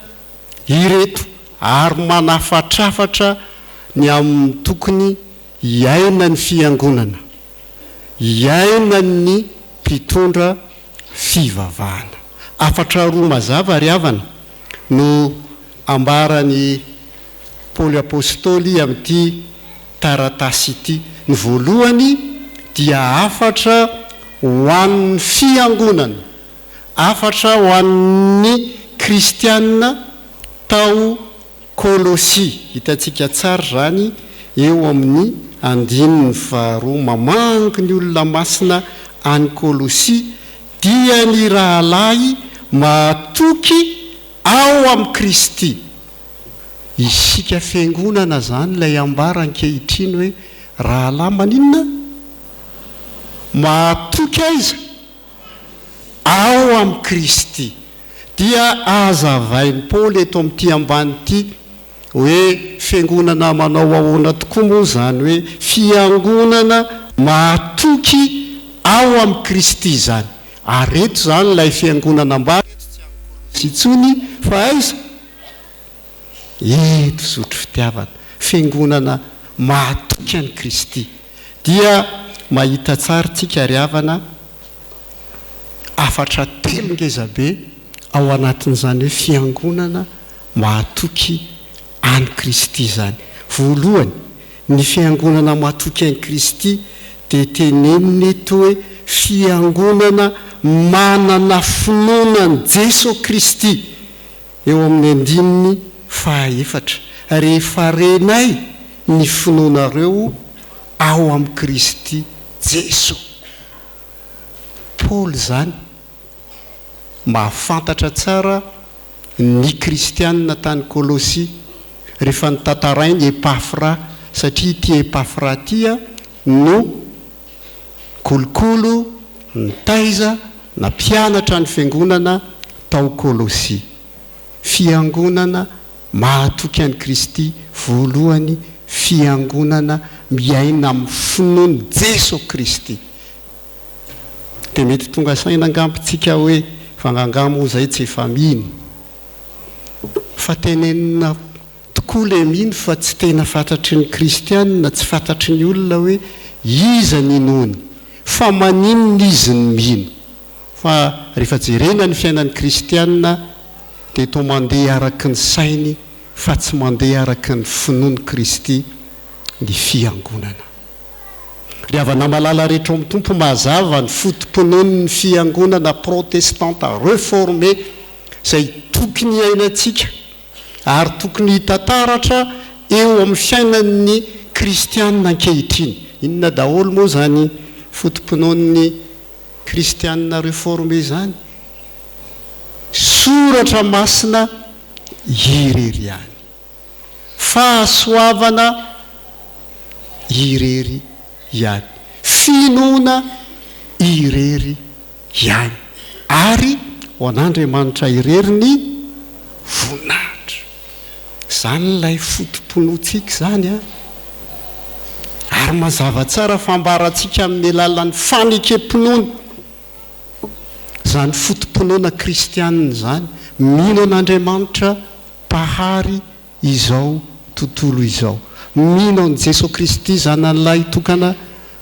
ireto ary manafatrafatra ny amin'ny tokony hiainan'ny fiangonana, hiainan'ny mpitondra fivavahana. Hafatra roa mazava ry havana no ambaran'i Paoly Apostoly amin'ity taratasy ity. Ny voalohany dia hafatra ho an'ny fiangonana. Hafatra ho an'ny kristiana tao Kolosia. Hitantsika tsara izany eo amin'ny andininy faharoa. Mamangy ny olona masina any Kolosia dia ny rahalahy mahatoky ao amin'i Kristy. Isika fiangonana izany ilay ambara ankehitriny hoe rahalahy maninona? Mahatoky aiza? Ao amin'i Kristy. Dia hazavain'i Paoly eto amin'ity ambany ity hoe fiangonana manao ahoana tokoa moa izany hoe fiangonana mahatoky ao amin'i Kristy izany. Ary eto izany ilay fiangonana ambara eto tsy any Kolosy intsony fa aiza? Eto Zotro Fitiavana. Fiangonana mahatoky an'i Kristy. Dia mahita tsara tsika ry havana hafatra telo ngezabe ao anatin'izany hoe fiangonana mahatoky an'i Kristy izany. Voalohany, ny fiangonana matoky an'i Kristy dia tenenina eto hoe fiangonana manana finoana an'i Jeso Kristy. Eo amin'ny andininy fahaefatra, Rehefa renay ny finoanareo ao amin'i Kristy Jeso. Paoly izany mahafantatra tsara ny kristiana tany Kolosia rehefa notantarainy Epafra satria ity Epafra ity no kolokolo, nitaiza, nampianatra ny fiangonana tao Kolosia. Fiangonana mahatoky an'i Kristy voalohany, fiangonana miaina amin'ny finoan'i Jeso Kristy. Dia mety tonga saina angamba tsika hoe fa angaha moa izay tsy efa mino? Fa tenenina tokoa le mino fa tsy tena fantatry ny kristiana, tsy fantatry ny olona hoe iza ny inoany, fa maninona izy no mino. Fa rehefa jerena ny fiainan'ny kristiana dia toa mandeha araky ny sainy fa tsy mandeha araky ny finoan'i Kristy ny fiangonana. Ry havana malala rehetra ao amin'ny Tompo, mazava ny foto-pinoan'ny fiangonana protestanta reformé izay tokony hiainantsika ary tokony hita taratra eo amin'ny fiainan'ny kristiana ankehitriny. Inona daholo moa izany foto-pinoan'ny kristiana reformé izany? Soratra Masina irery ihany. Fahasoavana irery ihany. Finoana irery ihany. Ary ho an'Andriamanitra irery ny voninahitra. Izany ilay foto-pinoantsika izany an! Ary mazava tsara fa ambarantsika amin'ny alalan'ny fanekem-pinoana izany foto-pinoana kristianina izany, mino an'Andriamanitra Mpahary izao tontolo izao. Mino an'i Jesoa Kristy Zanany Lahitokana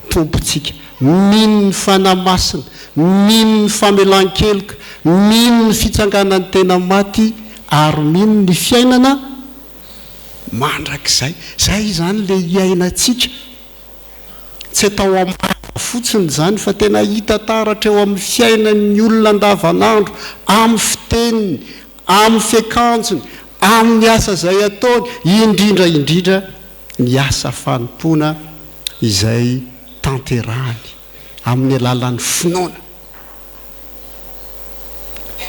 Tompontsika. Mino ny Fanahy Masina. Mino ny famelan-keloka. Mino ny fitsanganan'ny tena maty ary mino ny fiainana mandrakizay. Izay izany ilay iainantsika. Tsy atao am-bava fotsiny izany fa tena hita taratra eo amin'ny fiainan'ny olona andavanandro, amin'ny fiteniny, amin'ny fiakanjony, amin'ny asa izay ataony, indrindra indrindra ny asa fanompoana izay tanterahany amin'ny alalan'ny finoana.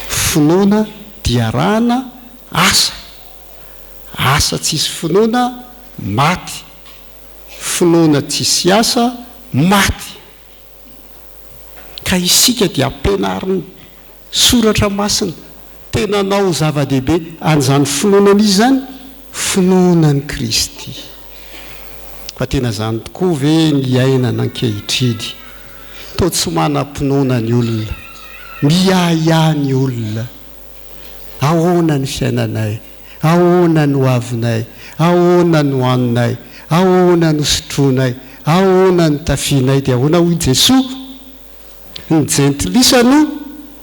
Finoana dia arahana asa. Asa tsisy finoana maty. Finoana tsisy asa maty. Ka isika dia ampianarin'ny Soratra Masina tena hanao ho zava-dehibe an'izany finoana an'iza izany? Finoana an'i Kristy. Fa tena izany tokoa ve ny iainana ankehitriny? Toa tsy manam-pinoana ny olona. Miahiahy ny olona. Ahoana ny fiainanay? Ahoana ny hoavinay? Ahoana no haninay? Ahoana no sotroinay? Ahoana no tafianay? Dia ahoana hoy Jesoa? Ny jentilisa no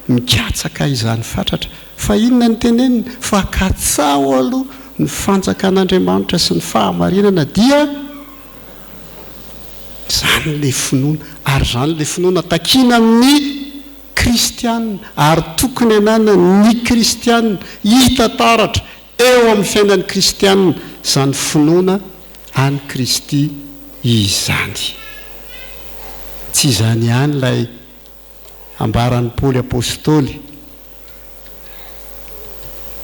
mikatsaka izany fatratra. Fa inona no teneniny? Fa katsaho aloha ny fanjakan'Andriamanitra sy ny fahamarinana dia izany ilay finoana. Ary izany ilay finoana takiana amin'ny kristiana ary tokony ananan'ny kristiana hita taratra eo amin'ny fiainan'ny kristiana izany finoana an'i Kristy izany. Tsy izany ihany ilay ambaran'i Paoly Apostoly,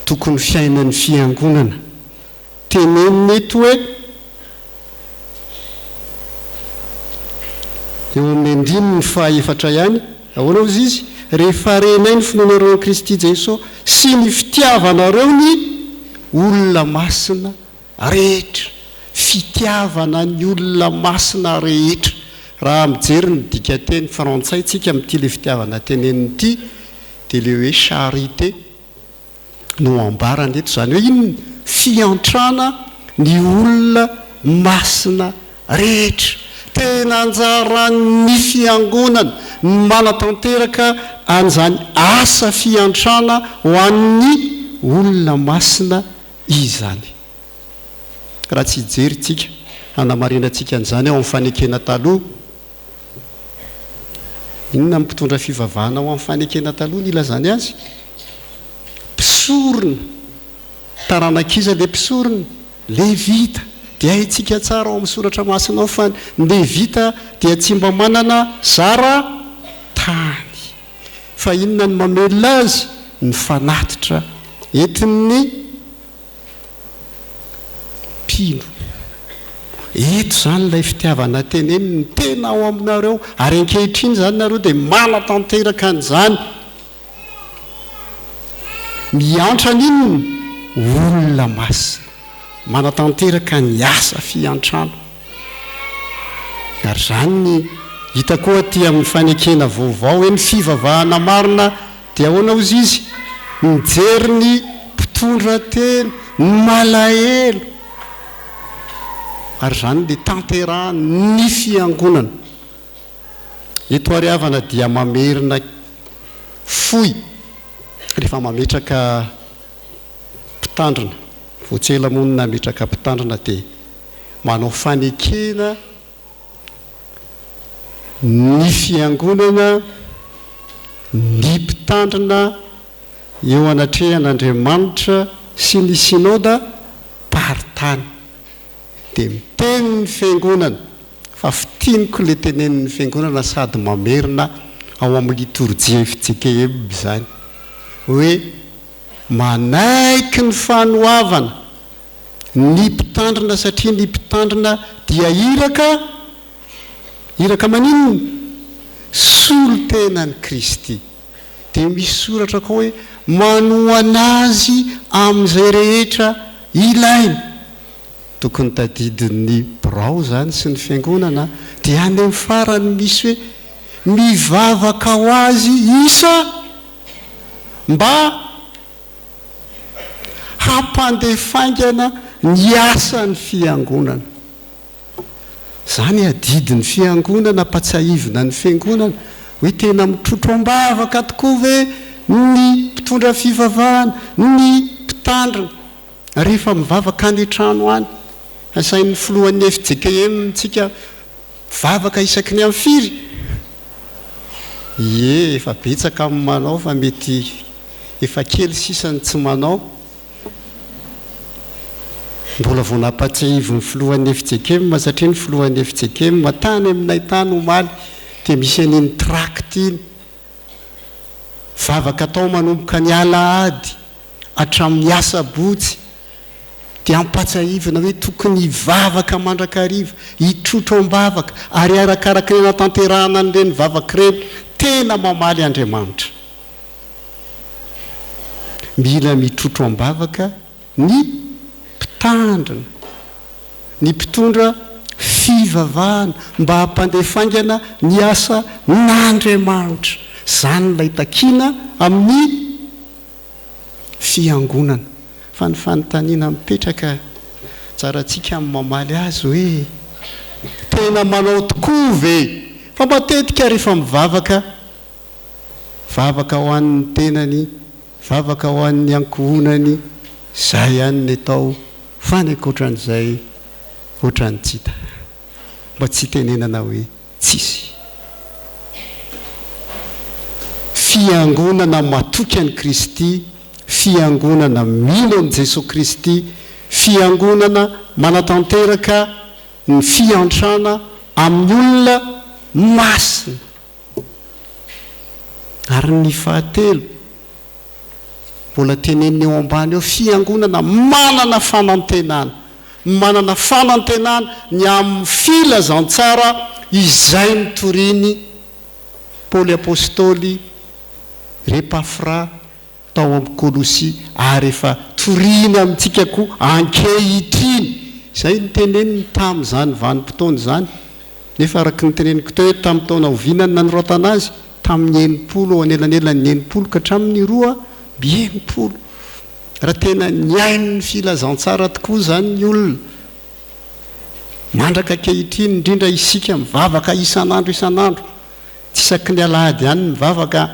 tokony fiainan'ny fiangonana. Teneniny eto hoe, eo amin'ny andininy fahaefatra ihany, ahoana hozy izy? Rehefa renay ny finoanareo an'i Kristy Jeso sy ny fitiavanareo ny olona masina rehetra. Fitiavana ny olona masina rehetra. Raha mijery ny dikanteny frantsay tsika amin'ity le fitiavana teneniny ity dia le hoe charité no ambarany eto. Izany hoe inona? Fiantrana ny olona masina rehetra. Tena anjaran'ny fiangonana ny manatanteraka an'izany asa fiantrana ho an'ny olona masina izany. Raha tsy hijery tsika, hanamarinantsika an'izany ao amin'ny fanekena taloha, inona ny mpitondra fivavahana ao amin'ny fanekena taloha no ilazany azy? Mpisorona. Taranak'iza ilay mpisorona? Levita. Dia haintsika tsara ao amin'ny soratra masina ao fa ny Levita dia tsy mba manana zara tany. Fa inona no mamelona azy? Ny fanatitra entin'ny mpino. Eto izany ilay fitiavana teneniny, ny tena ao aminareo, ary ankehitriny izany nareo dia manatanteraka an'izany. Miantra ny inona? Olona masina. Manatanteraka ny asa fiantrana. Ary izany ny hita koa aty amin'ny fanekena vaovao hoe ny fivavahana marina dia ahoana hozy izy? Mijery ny mpitondra tena, ny malahelo. Ary izany dia tanterahan'ny fiangonana. Eto ary havana dia mamerina fohy rehefa mametraka mpitandrina. Vao tsy ela moa no nametraka mpitandrina dia manao fanekena ny fiangonana, ny mpitandrina eo anatrehan'Andriamanitra sy ny synoda paritany. Dia miteny ny fiangonana fa fintiniko ilay tenenin'ny fiangonana sady mamerina ao amin'ny litorjia fjkm izany hoe. Manaiky ny fanoavana ny mpitandrina satria ny mpitandrina dia iraka, iraka maninona? Solontenan'i Kristy. Dia misy soratra koa hoe manohana azy amin'izay rehetra ilainy. Tokony tadidin'ny birao izany sy ny fiangonana. Dia any amin'ny farany misy hoe mivavaka ho azy isa mba hampandeha faingana ny asan'ny fiangonana. Izany adidin'ny fiangonana ampatsiahivina ny fiangonana hoe tena mitrotro am-bavaka tokoa ve ny mpitondra fivavahana, ny mpitandrina rehefa mivavaka any an-trano any. Asain'ny filohan'ny fjkm tsika mivavaka isaky ny amin'ny firy? Ie, efa betsaka ny manao fa mety efa kely sisa ny tsy manao. Mbola vao nampatsiahivin'ny filohan'ny fjkm satria ny filohan'ny fjkm tany aminay tany omaly dia misy an'iny tract iny. Vavaka atao manomboka ny alahady hatramin'ny asabotsy dia ampatsiahivina hoe tokony hivavaka mandrakariva, hitrotro am-bavaka ary arakaraky ny anatanterahana an'ireny vavaka ireny tena mamaly Andriamanitra. Mila mitrotro am-bavaka ny mpitandrina, ny mpitondra fivavahana mba hampandeha faingana ny asa n'Andriamanitra. Izany ilay takiana amin'ny fiangonana. Fa ny fanontaniana mipetraka, anjarantsika ny mamaly azy hoe, tena manao tokoa ve? Fa matetika rehefa mivavaka, vavaka ho an'ny tenany, vavaka ho an'ny ankohonany, izay ihany ny atao fa ny ankoatran'izay ohatran'ny tsy hita. Mba tsy hitenenana hoe tsisy. Fiangonana matoky an'i Kristy, fiangonana mino an'i Jesoa Kristy, fiangonana manatanteraka ny fiantrana amin'ny olona masina. Ary ny fahatelo, mbola tenenina eo ambany eo, fiangonana manana fanantenana, manana fanantenana ny amin'ny filazantsara izay notorian'i Paoly Apostoly, ry Epafra, tao amin'ny Kolosia ary efa torina amintsika koa ankehitriny. Izay no teneniny tamin'izany vanim-potoana izany. Nefa araka ny teneniko teo hoe tamin'ny taona oviana no nanoratana azy? Tamin'ny 60, eo anelanelan'ny 60 ka hatramin'ny 62. Raha tena nihaino ny filazantsara tokoa izany ny olona, mandraka ankehitriny, indrindra isika mivavaka isan'andro isan'andro, tsy isaky ny alahady ihany mivavaka,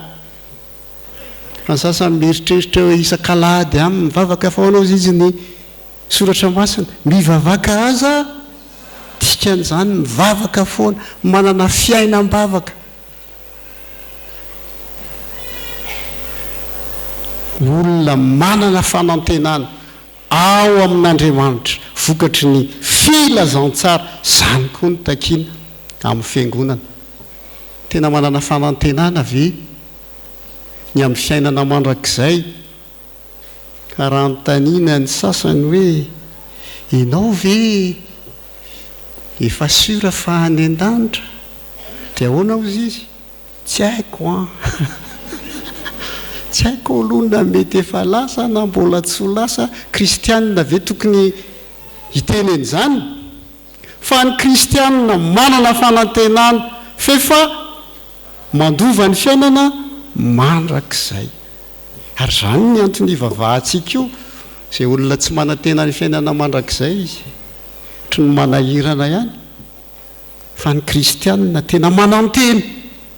Fa ny sasany mieritreritra hoe isak'alahady aminy mivavaka fa ahoana hozy izy ny soratra masina? Mivavaka aza dikan'izany mivavaka foana, manana fiainam-bavaka. Olona manana fanantenana ao amin'Andriamanitra vokatry ny filazantsara, izany koa no takiana amin'ny fiangonana. Tena manana fanantenana ve ny amin'ny fiainana mandrakizay? Ka raha anontaniana ny sasany hoe, Ianao ve efa sûr fa any an-danitra? Dia ahoana hozy izy? Tsy haiko an! Tsy haiko aloha na mety efa lasa na mbola tsy ho lasa, kristianina ve tokony hiteny an'izany? Fa ny kristianina manana fanantenana f'efa mandova ny fiainana mandrakizay. Ary izany ny antony ivavahantsika io, izay olona tsy manantena ny fiainana mandrakizay izy, ohatry ny manahirana ihany. Fa ny kristianina tena manantena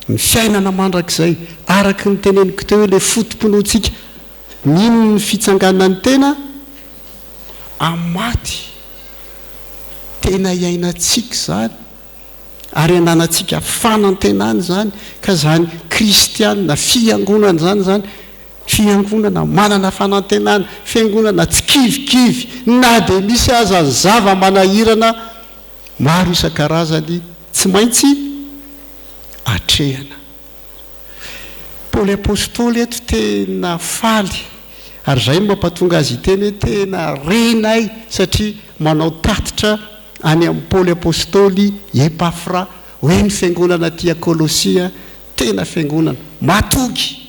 ny fiainana mandrakizay, araka ny teneniko teo hoe ilay foto-pinoantsika, mino ny fitsanganan'ny tena amin'ny maty. Tena iainantsika izany ary ananantsika fanantenana izany, ka izany kristianina, fiangonana izany izany, fiangonana manana fanantenana, fiangonana tsy kivikivy na dia misy aza ny zava-manahirana Maro isan-karazany tsy maintsy atrehana. Paoly Apostoly eto tena faly. Ary izay no mampatonga azy hiteny hoe tena renay satria manao tatitra any amin'i Paoly Apostoly i Epafra hoe ny fiangonana aty Kolosia tena fiangonana matoky,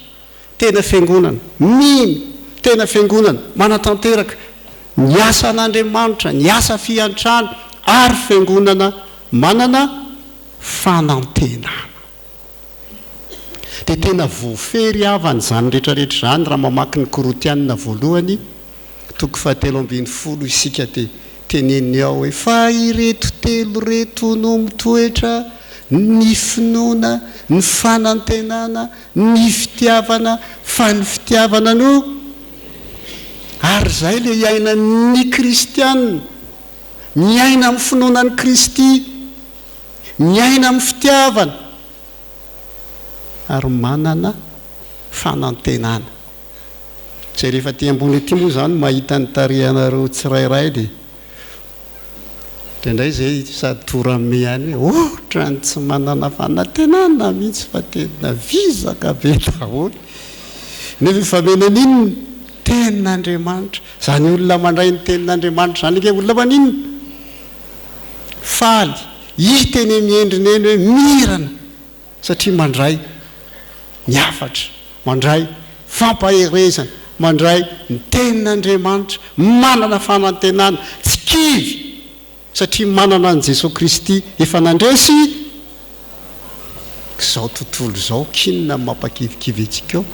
tena fiangonana mino, tena fiangonana manatanteraka ny asan'Andriamanitra, ny asa fiantrana ary fiangonana manana fanantenana. Dia tena voafehy ry havana izany rehetra rehetra izany raha mamaky ny Korotianina voalohany toko fahatelo 12 isika dia teneniny ao hoe fa ireto telo ireto no mitoetra, ny finoana, ny fanantenana, ny fitiavana, fa ny fitiavana no ary izay ilay iainan'ny kristianina, miaina amin'ny finoana an'i Kristy, miaina amin'ny fitiavana ary manana fanantenana. Izay rehefa aty ambony aty moa izany mahita ny tarehanareo tsirairay dia indraindray izay sady torame ihany hoe ohatran'ny tsy manana fanantenana mihitsy fa tena vizaka be daholo. Nefa efa mena an'inona? Tenin'Andriamanitra. Izany olona mandray ny tenin'Andriamanitra izany ange olona maninona? Faly, hita eny amin'ny endriny eny hoe mirana satria mandray ny hafatra, mandray fampaherezana, mandray ny tenin'Andriamanitra, manana fanantenana, tsy kivy satria manana an'i Jesoa Kristy efa nandresy izao tontolo izao, k'inona no mampakivikivy antsika eo?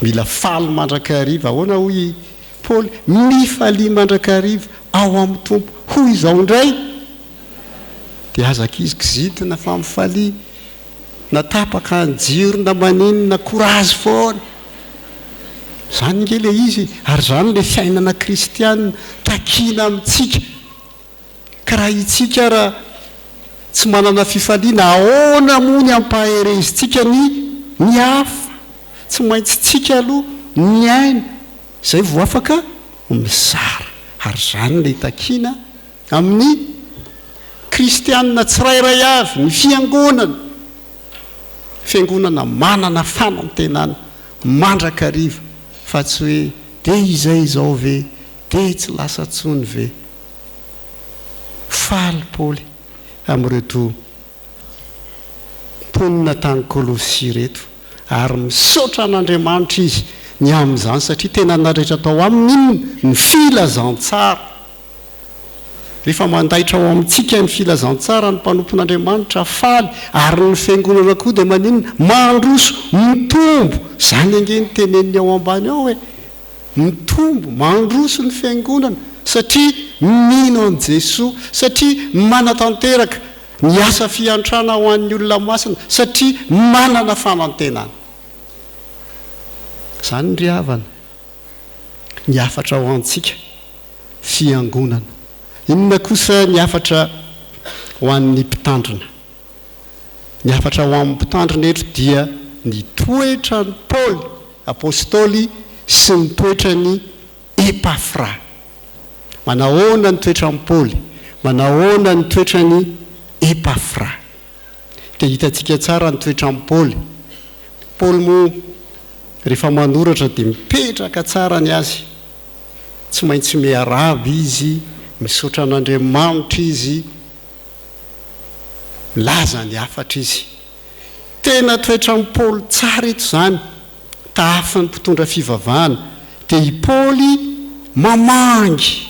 Mila faly mandrakariva, ahoana hoy i Paoly, Mifalia mandrakariva ao amin'ny Tompo. Hoy izao indray, dia aza kizikizitina fa mifalia, na tapaka ny jiro na maninona, courage foana. Izany ange ilay izy e, ary izany ilay fiainana kristiana takiana amintsika. Ka raha itsika ara tsy manana fifaliana, ahoana moa ny hampaherezintsika ny ny hafa? Tsy maintsy tsika aloha miaina izay vao afaka mizara. Ary izany ilay takiana amin'ny kristiana tsirairay avy, ny fiangonana. Fiangonana manana fanantenana mandrakariva fa tsy hoe dia izay izao ve, dia tsy lasa intsony ve. Faly Paoly amin'ireto mponina tany Kolosia ireto, ary misaotra an'Andriamanitra izy ny amin'izany satria tena narehitra tao aminy inona? Ny filazantsara. Rehefa mandaitra ao amintsika ny filazantsara ny mpanompon'Andriamanitra faly, ary ny fiangonana koa dia maninona? Mandroso, mitombo. Izany ange no teneniny ao ambany ao e. Mitombo, mandroso ny Fiangonana satria mino an'i Jesoa, satria manatanteraka ny asa fiantrana ho an'ny olona masina, satria manana fanantenana. Izany ry havana ny hafatra ho antsika Fiangonana. Inona kosa ny hafatra ho an'ny mpitandrina? Ny hafatra ho amin'ny mpitandrina eto dia ny toetran'i Paoly Apostoly sy ny toetran'i Epafra. Manahoana ny toetran'i Paoly? Manahoana ny toetran'i Epafra? Dia hitantsika tsara ny toetran'i Paoly. Paoly moa rehefa manoratra dia mipetraka tsara ny azy. Tsy maintsy miarahaba izy, misaotra an'Andriamanitra izy. Milaza ny hafatra izy. Tena toetran'i Paoly tsara eto izany. Tahafin'ny mpitondra fivavahana. Dia i Paoly mamangy.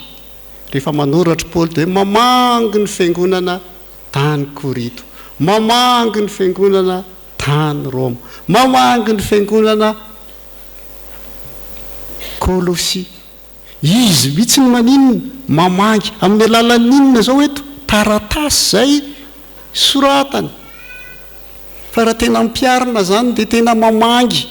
Rehefa manoratra i Paoly dia hoe mamangy ny fiangonana tany Korinto. Mamangy ny fiangonana tany Roma. Mamangy ny fiangonana Kolosia. Izy mihitsy no maninona? Mamangy. Amin'ny alalan'ny inona izao eto? Taratasy izay soratany. Fa raha tena ampiharina izany dia tena mamangy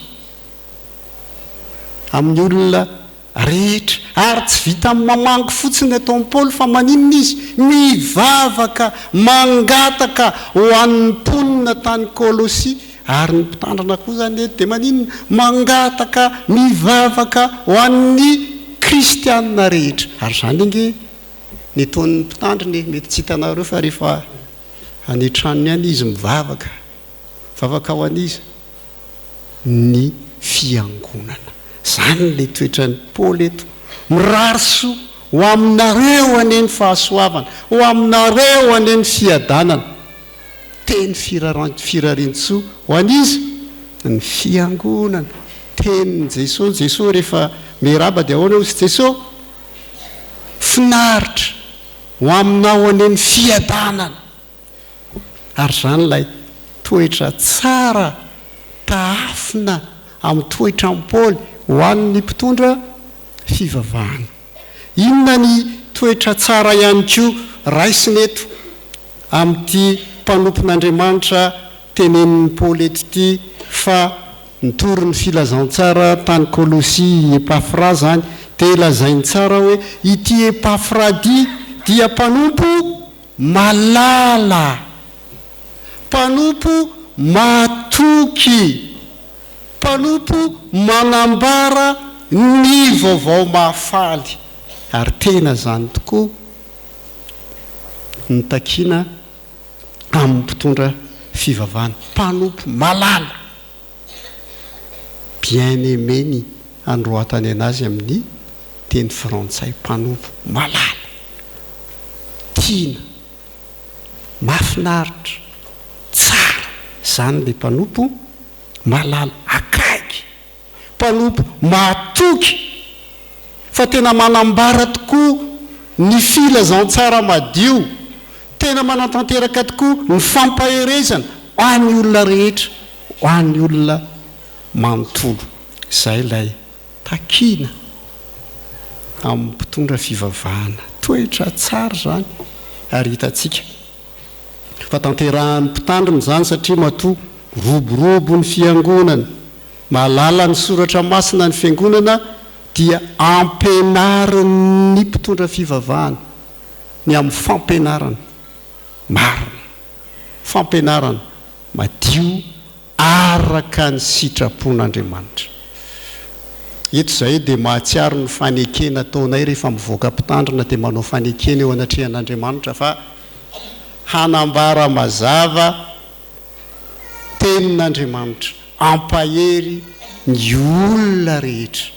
amin'ny olona rehetra. Ary tsy vitan'ny mamangy fotsiny ataon'i Paoly fa maninona izy? Mivavaka, mangataka ho an'ny mponina tany Kolosia. Ary ny mpitandrina koa izany eto dia maninona? Mangataka, mivavaka ho an'ny kristianina rehetra. Ary izany ange ny ataon'ny mpitandrina e, mety tsy hitanareo fa rehefa any an-tranony any izy mivavaka. Mivavaka ho an'iza? Ny fiangonana. Izany ilay toetran'i Paoly eto. Mirary soa ho aminareo anie ny fahasoavana, ho aminareo anie ny fiadanana. Teny firarian-tsoa ho an'iza? Ny fiangonana. Tenin'i Jesosy. Jesosy rehefa miarahaba dia ahoana hozy Jesosy? Finaritra ho aminao anie ny fiadanana. Ary izany ilay toetra tsara tahafina amin'ny toetran'i Paoly ho an'ny mpitondra fivavahana. Inona ny toetra tsara ihany koa raisina eto amin'ity mpanompon'Andriamanitra tenenin'i Paoly eto ity fa nitory ny filazantsara tany Kolosia i Epafra izany dia lazainy tsara hoe ity Epafradia dia mpanompo malala, mpanompo mahatoky, mpanompo manambara ny vaovao mahafaly, ary tena izany tokoa no takiana amin'ny mpitondra fivavahana, mpanompo malala, bien aimé ny anoratany anazy amin'ny teny frantsay, mpanompo malala, tiana, mahafinaritra, tsara, izany ilay mpanompo malala, akaiky. Mpanompo mahatoky fa tena manambara tokoa ny filazantsara madio, tena manatanteraka tokoa ny fampaherezana ho an'ny olona rehetra, ho an'ny olona manontolo. Izay ilay takiana amin'ny mpitondra fivavahana. Toetra tsara izany ary hitantsika fa tanterahan'ny mpitandrina izany satria matoa roborobo ny fiangonana, Mahalala ny soratra masina ny fiangonana dia ampianarin'ny mpitondra fivavahana ny amin'ny fampianarana marina, fampianarana madio araka ny sitrapon'Andriamanitra. Eto izahay dia mahatsiaro ny fanekena ataonay rehefa mivoaka mpitandrina dia manao fanekena eo anatrehan'Andriamanitra fa hanambara mazava Tenin'Andriamanitra hampahery ny olona rehetra.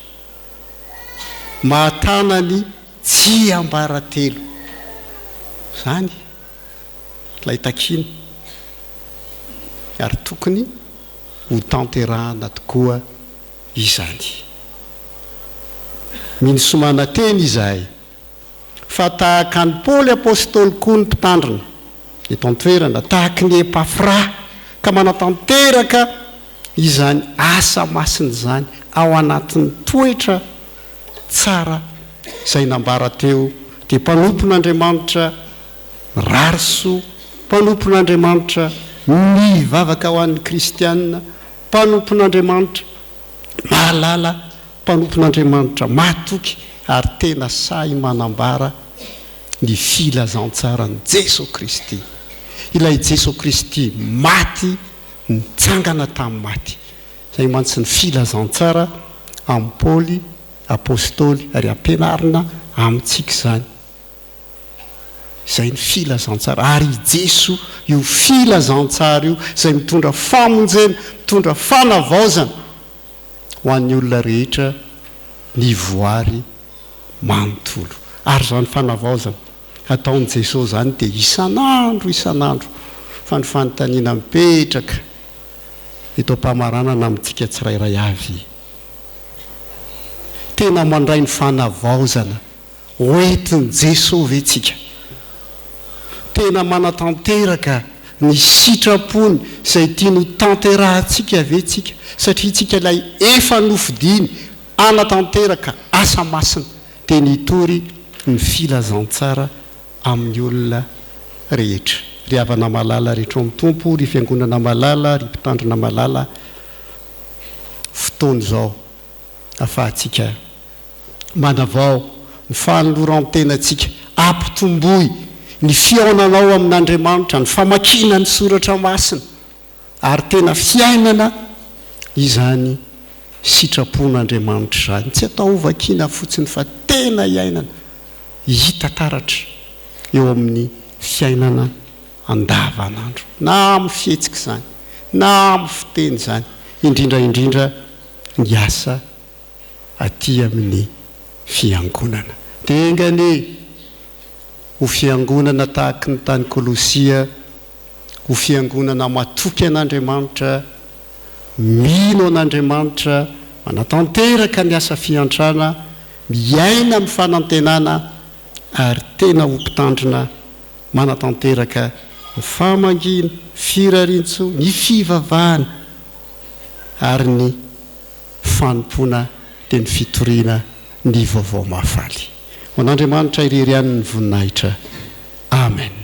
Mahatana ny tsiambaratelo. Izany ilay takiana ary tokony ho tanterahana tokoa izany. Mino sy manantena izahay. Fa tahaka an'i Paoly Apostoly koa ny mpitandrina eto an-toerana, tahaky ny Epafra, ka manatanteraka izany asa masina izany ao anatin'ny toetra tsara izay nambara teo, dia mpanompon'Andriamanitra mirary soa, mpanompon'Andriamanitra mivavaka ho an'ny kristiana, mpanompon'Andriamanitra mahalala Mpanompon'Andriamanitra mahatoky ary tena sahy manambara ny filazantsaran'i Jeso Kristy. Ilay Jeso Kristy maty nitsangana tamin'ny maty. Izay mantsy ny filazantsara amin'i Paoly Apostoly ary ampianarina amintsika izany. Izay ny filazantsara. Ary i Jeso io filazantsara io izay mitondra famonjena, mitondra fanavaozana. ho an'ny olona rehetra ny voary manontolo. Ary izany fanavaozana ataon'i Jesosy izany dia isan'andro isan'andro. Fa ny fanontaniana mipetraka eto am-pamaranana amintsika tsirairay avy, tena mandray ny fanavaozana Hoentin'i Jesoa ve tsika? Tena manatanteraka ny sitrapony izay tiany ho tanterahantsika ve tsika? Satria tsika ilay efa nofidiny hanatanteraka asa masina dia ny hitory ny filazantsara amin'ny olona rehetra. Ry havana malala rehetra ao amin'ny Tompo, ry fiangonana malala, ry mpitandrina malala, fotoana izao afahantsika Manavao ny fanoloran-tenantsika, ampitomboy ny fihaonanao amin'Andriamanitra, ny famakiana ny soratra masina, ary tena fiainana izany sitrapon'Andriamanitra izany. Tsy atao ho vakiana fotsiny fa tena iainana, hita taratra eo amin'ny fiainana andavanandro, na amin'ny fihetsika izany, na amin'ny fiteny izany, indrindra indrindra ny asa. aty amin'ny Fiangonana. Dia enga anie ho Fiangonana tahaky ny tany Kolosia, ho Fiangonana matoky an'Andriamanitra, mino an'Andriamanitra, manatanteraka ny asa fiantrana, miaina amin'ny fanantenana ary tena ho mpitandrina manatanteraka ny famangiana, firariantsoa, ny fivavahana ary ny fanompoana dia ny fitoriana ny vaovao mahafaly. Ho an'Andriamanitra irery ihany ny voninahitra. Amen.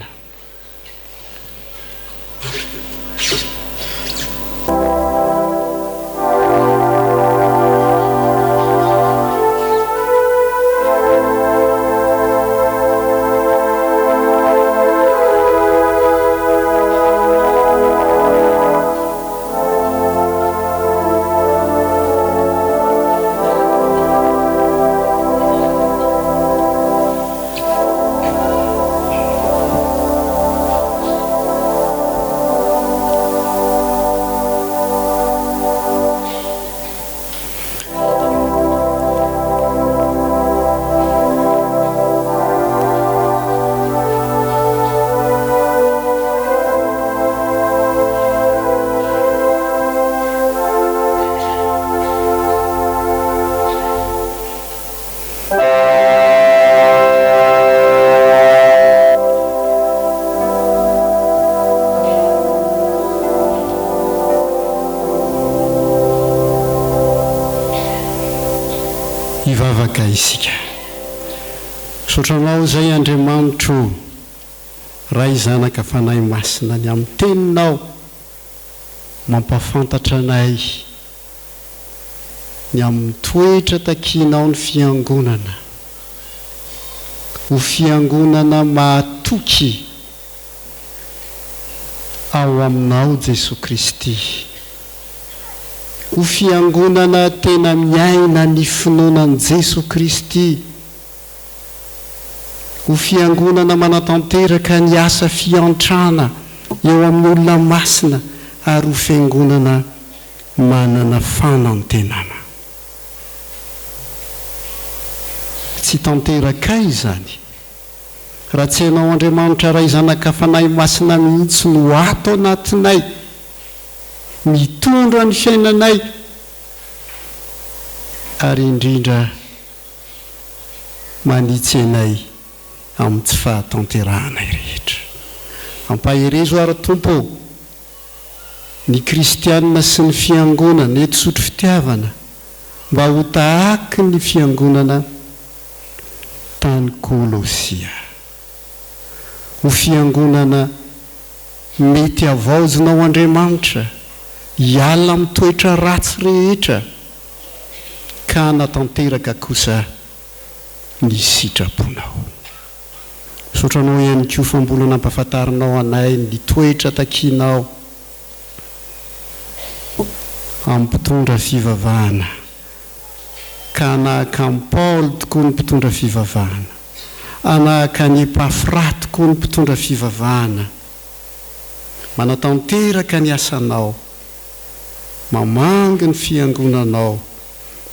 Hivavaka isika. Misaotra Anao izay Andriamanitro o, Ray Zanaka Fanahy Masina ny amin'ny Teninao mampafantatra anay ny amin'ny toetra takianao ny Fiangonana ho Fiangonana mahatoky ao aminao Jesoa Kristy, ho Fiangonana tena miaina ny finoana an'i Jesoa Kristy, ho Fiangonana manatanteraka ny asa fiantrana eo amin'ny olona masina ary ho Fiangonana manana fanantenana. Tsy tanterakay izany raha tsy Ianao Andriamanitra Ray Zanaka Fanahy Masina mihitsy no ato anatinay, mitondra ny fiainanay ary indrindra manitsy anay amin'ny tsy fahatanterahanay rehetra. Ampaherezo ary Tompo ô! ny kristiana sy ny fiangonana eto Sotro Fitiavana mba ho tahaky ny fiangonana tany Kolosia. Ho fiangonana mety havaozina ho Andriamanitra, hiala amin'ny toetra ratsy rehetra ka hanatanteraka kosa ny sitraponao. Misaotra anao ihany koa fa mbola nampafantarinao anay ny toetra takianao amin'ny mpitondra fivavahana. Ka hanahaka an'i Paoly tokoa ny mpitondra fivavahana. Hanahaka an'i Epafra tokoa ny mpitondra fivavahana. Manatanteraka ny asanao. Mamangy ny fiangonanao.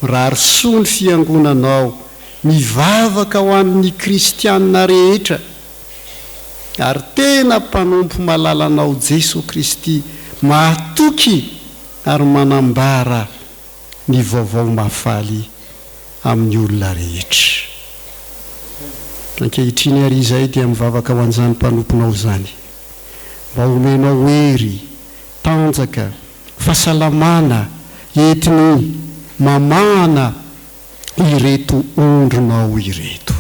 Mirary soa ny fiangonanao, mivavaka ho an'ny kristianina rehetra, ary tena mpanompo malalanao Jesoa Kristy mahatoky ary manambara ny vaovao mahafaly amin'ny olona rehetra. Ankehitriny ary izahay dia mivavaka ho an'izany mpanomponao izany, mba homenao hery, tanjaka, fahasalamana entiny mamahana ireto ondrinao ireto.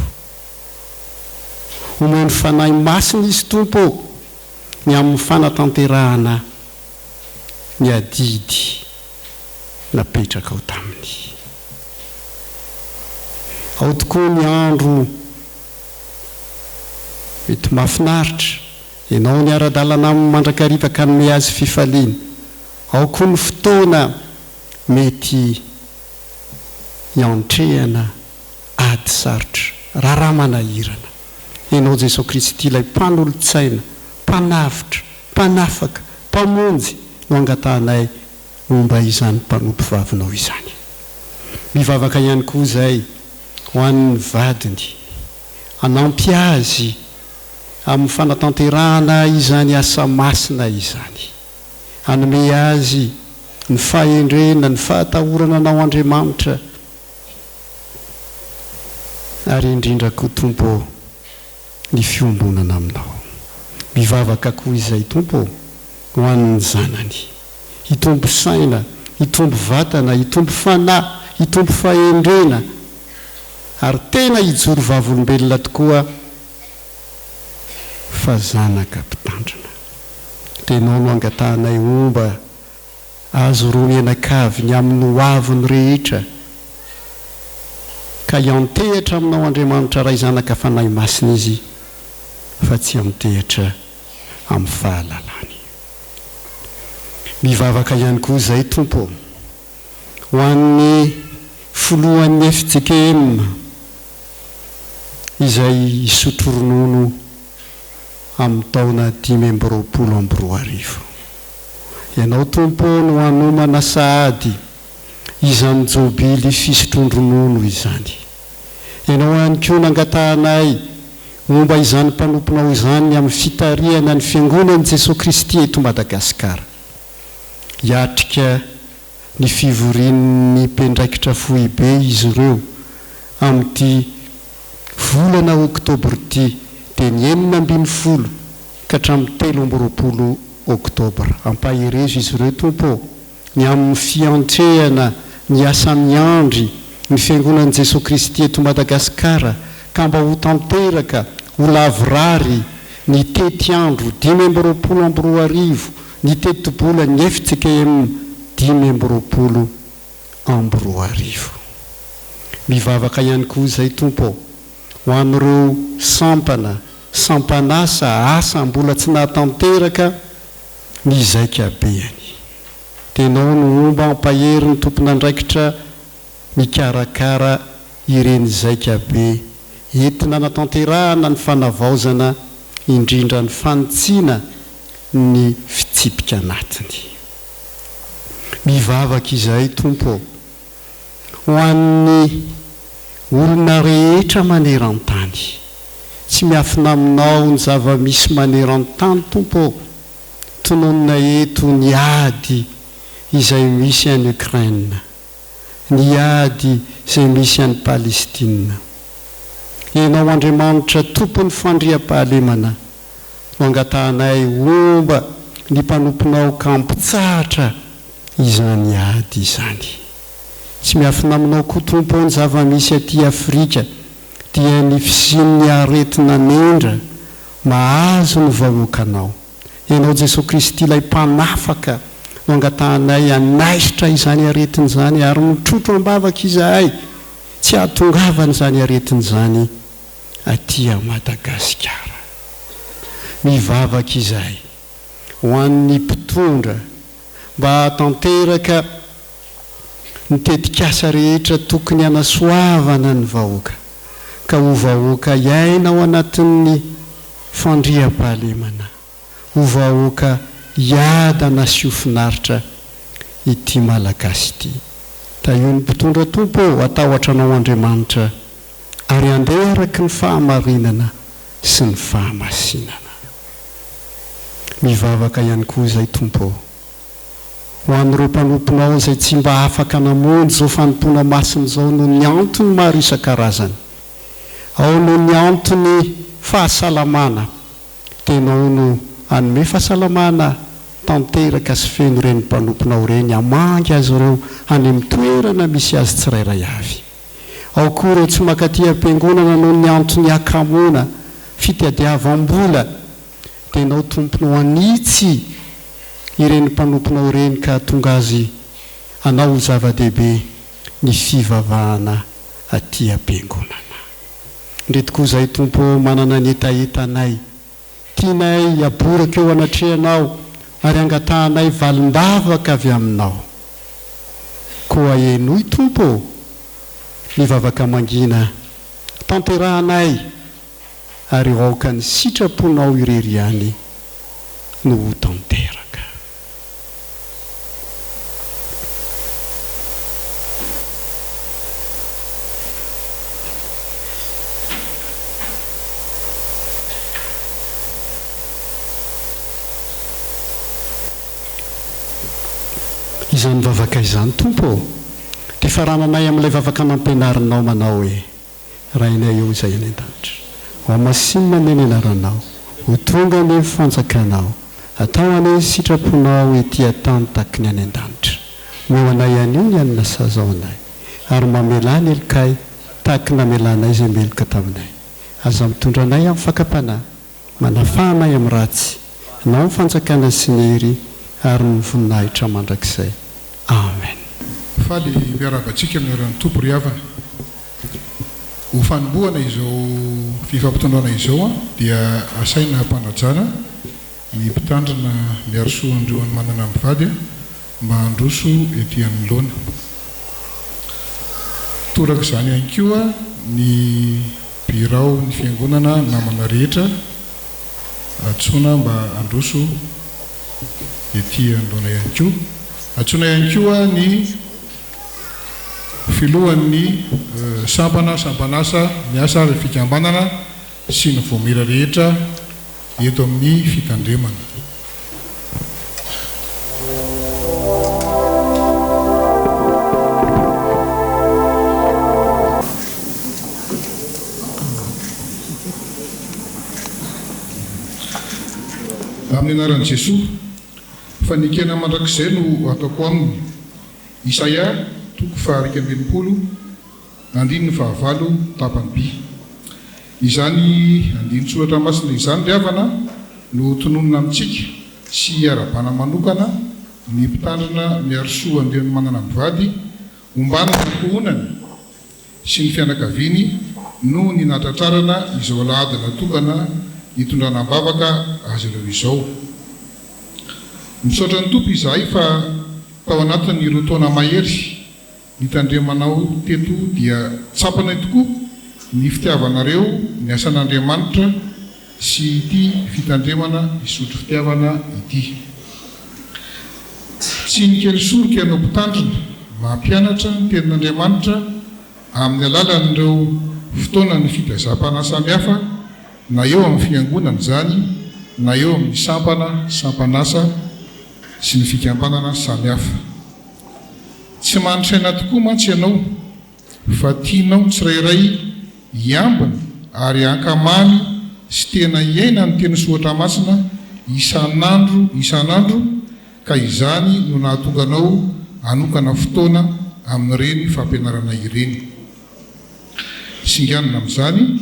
Omeo ny Fanahy Masina izy Tompo ô, ny amin'ny fanatanterahana ny adidy napetrakao taminy. Ao tokoa ny andro mety mahafinaritra, Ianao niara-dalana aminy mandrakariva ka hanome azy fifaliana. Ao koa ny fotoana mety hiantrehana ady sarotra, raharaha manahirana. Ianao Jesoa Kristy ilay Mpanolotsaina, Mpanavotra, Mpanafaka, Mpamonjy no angatahanay momba izany mpanompovavinao izany. Mivavaka ihany koa izay ho an'ny vadiny, hanampy azy amin'ny fanatanterahana izany asa masina izany. Hanome azy ny fahendrena, ny fahatahorana Anao Andriamanitra, ary indrindra koa Tompo ô, ny fiombonana Aminao. Mivavaka koa izay Tompo ô, ho an'ny zanany. Hitombo saina, hitombo vatana, hitombo fanahy, hitombo fahendrena, ary tena hijoro vavolombelona tokoa fa zanaka mpitandrina. Tenao no angatahanay homba azy roa mianakavy ny amin'ny ho aviny rehetra, ka hiantehatra aminao Andriamanitra Ray Zanaka Fanahy Masina izy fa tsy hiantehatra amin'ny fahalalany. Mivavaka ihany koa izay Tompo ô, ho an'ny filohan'ny fjkm izay hisotro ronono amin'ny taona 2025. Ianao Tompo ô no hanomana sahady izany jobily fisotroan-dronono izany. Ianao ihany koa nangatahanay momba izany mpanomponao izany amin'ny fitarihana ny Fiangonan'i Jesoa Kristy eto Madagasikara. Hiatrika ny fivorian'ny mpiandraikitra foibe izy ireo amin'ity volana oktobra ity dia ny 16 ka hatramin'ny 23 oktobra. Ampaherezo izy ireo Tompo ô! ny amin'ny fiantrehana ny asa miandry ny Fiangonan'i Jesoa Kristy eto Madagasikara ka mba ho tanteraka, ho lavorary ny tetiandro 2025, ny tetibolan'ny fjkm 2025. Mivavaka ihany koa izay Tompo ô, ho an'ireo sampana, sampan'asa, asa mbola tsy nahatanteraka ny zaikabeany. Tenao no homba hampahery ny tompon'andraikitra mikarakara ireny zaikabe entina anatanterahana ny fanavaozana indrindra ny fanitsiana ny fitsipika anatiny. Mivavaka izahay Tompo ô, ho an'ny olona rehetra maneran-tany. Tsy miafina aminao ny zava-misy maneran-tany Tompo ô, tononina eto ny ady izay misy any Ukraine, ny ady izay misy any Palestine. Ianao Andriamanitra Tompon'ny fandriampahalemana no angatahanay homba ny mpanomponao ka hampitsahatra izany ady izany. Tsy miafina aminao koa Tompo ô ny zava-misy aty Afrika dia ny fisian'ny aretina nendra mahazo ny vahoakanao. Ianao Jesoa Kristy ilay Mpanafaka no angatahanay hanaisotra izany aretina izany ary mitrotro am-bavaka izahay tsy hahatongavan'izany aretina izany aty Madagasikara. Mivavaka izahay ho an'ny mpitondra mba hahatanteraka ny tetikasa rehetra tokony hanasoavana ny vahoaka ka ho vahoaka hiaina ao anatin'ny fandriampahalemana, ho vahoaka hiadana sy ho finaritra ity Malagasy ity. Tahio ny mpitondra Tompo ô, hatahotra Anao Andriamanitra ary handeha araky ny fahamarinana sy ny fahamasinana. Mivavaka ihany koa izay Tompo ô, ho an'ireo mpanomponao izay tsy mba afaka namonjy izao fanompoana masina izao noho ny antony maro isan-karazany. Ao noho ny antony fahasalamana, Tenao no hanome fahasalamana tanteraka sy feno ireny mpanomponao ireny, hamangy azy ireo any amin'ny toerana misy azy tsirairay avy. Ao koa ireo tsy mankaty am-piangonana noho ny antony hakamoana, fitadiavam-bola, Tenao Tompo no hanitsy ireny mpanomponao ireny ka hahatonga azy hanao ho zava-dehibe ny fivavahana aty am-piangonana. Ndry tokoa izahay Tompo ô manana ny hetahetanay, tianay haboraka eo anatrehanao ary angatahanay valim-bavaka avy aminao. Koa henoy Tompo ô ny vavaka mangina tanterahanay ary aoka ny sitraponao irery ihany no ho tanteraka. Izany vavaka izany, Tompo ô, dia farananay amin'ilay vavaka nampianarinao manao hoe, Rainay ô izay any an-danitra, hohamasinina anie ny anaranao, ho tonga anie ny fanjakanao, atao anie ny sitraponao ety an-tany tahaky ny any an-danitra. Omeo anay anio ny hanina sahaza ho anay, ary mamelà ny helokay tahaky ny namelanay izay meloka taminay. Aza mitondra anay amin'ny fakam-panahy, Manafaha anay amin'ny ratsy, Anao ny fanjakana sy ny hery ary ny voninahitra mandrakizay. Amen. Faly miarahaba antsika amin'ny anaran'ny Tompo ry havana. Ho fanombohana izao fifampitondrana izao dia asaina am-panajana ny mpitandrina Miarisoa Andriamanimanana mivady mba handroso ety anoloana. Toraka izany ihany koa ny birao ny fiangonana namana rehetra antsoina mba handroso ety anoloana ihany koa. Antsoina ihany koa ny filohan'ny sampana, sampan'asa miasa ary fikambanana sy ny vaomiera rehetra eto amin'ny fitandremana. Amin'ny anaran'i Jesoa, fanekena mandrakizay no ataoko aminy. Isaia toko faha-61. Andininy fahavalo, tapany by. Izany andinin-tsoratra masina izany ry havana no tononina amintsika sy iarabana manokana ny Mpitandrina Miarisoa Andrianomanana mivady omban'ny ankohonany sy ny fianakaviany noho ny nahatratrarana izao alahady natokana hitondrana am-bavaka azy ireo izao. Misaotra ny Tompo izahay fa tao anatin'ireo taona mahery Nitandremanao teto dia tsapanay tokoa ny fitiavanareo ny asan'Andriamanitra sy ity fitandremana hisotro fitiavana ity. Tsy nikely soroka ianao mpitandrina mampianatra ny tenin'Andriamanitra amin'ny alalan'ireo fotoanan'ny fitaizam-panahy samihafa na eo amin'ny fiangonana izany na eo amin'ny sampana, sampan'asa sy ny fikambanana samihafa. Tsy mandry saina tokoa mantsy ianao fa tianao ny tsirairay hiambina ary hankamamy sy tena hiaina ny teny soratra masina isan'andro isan'andro ka izany no nahatonga anao hanokana fotoana amin'ireny fampianarana ireny. Singanina amin'izany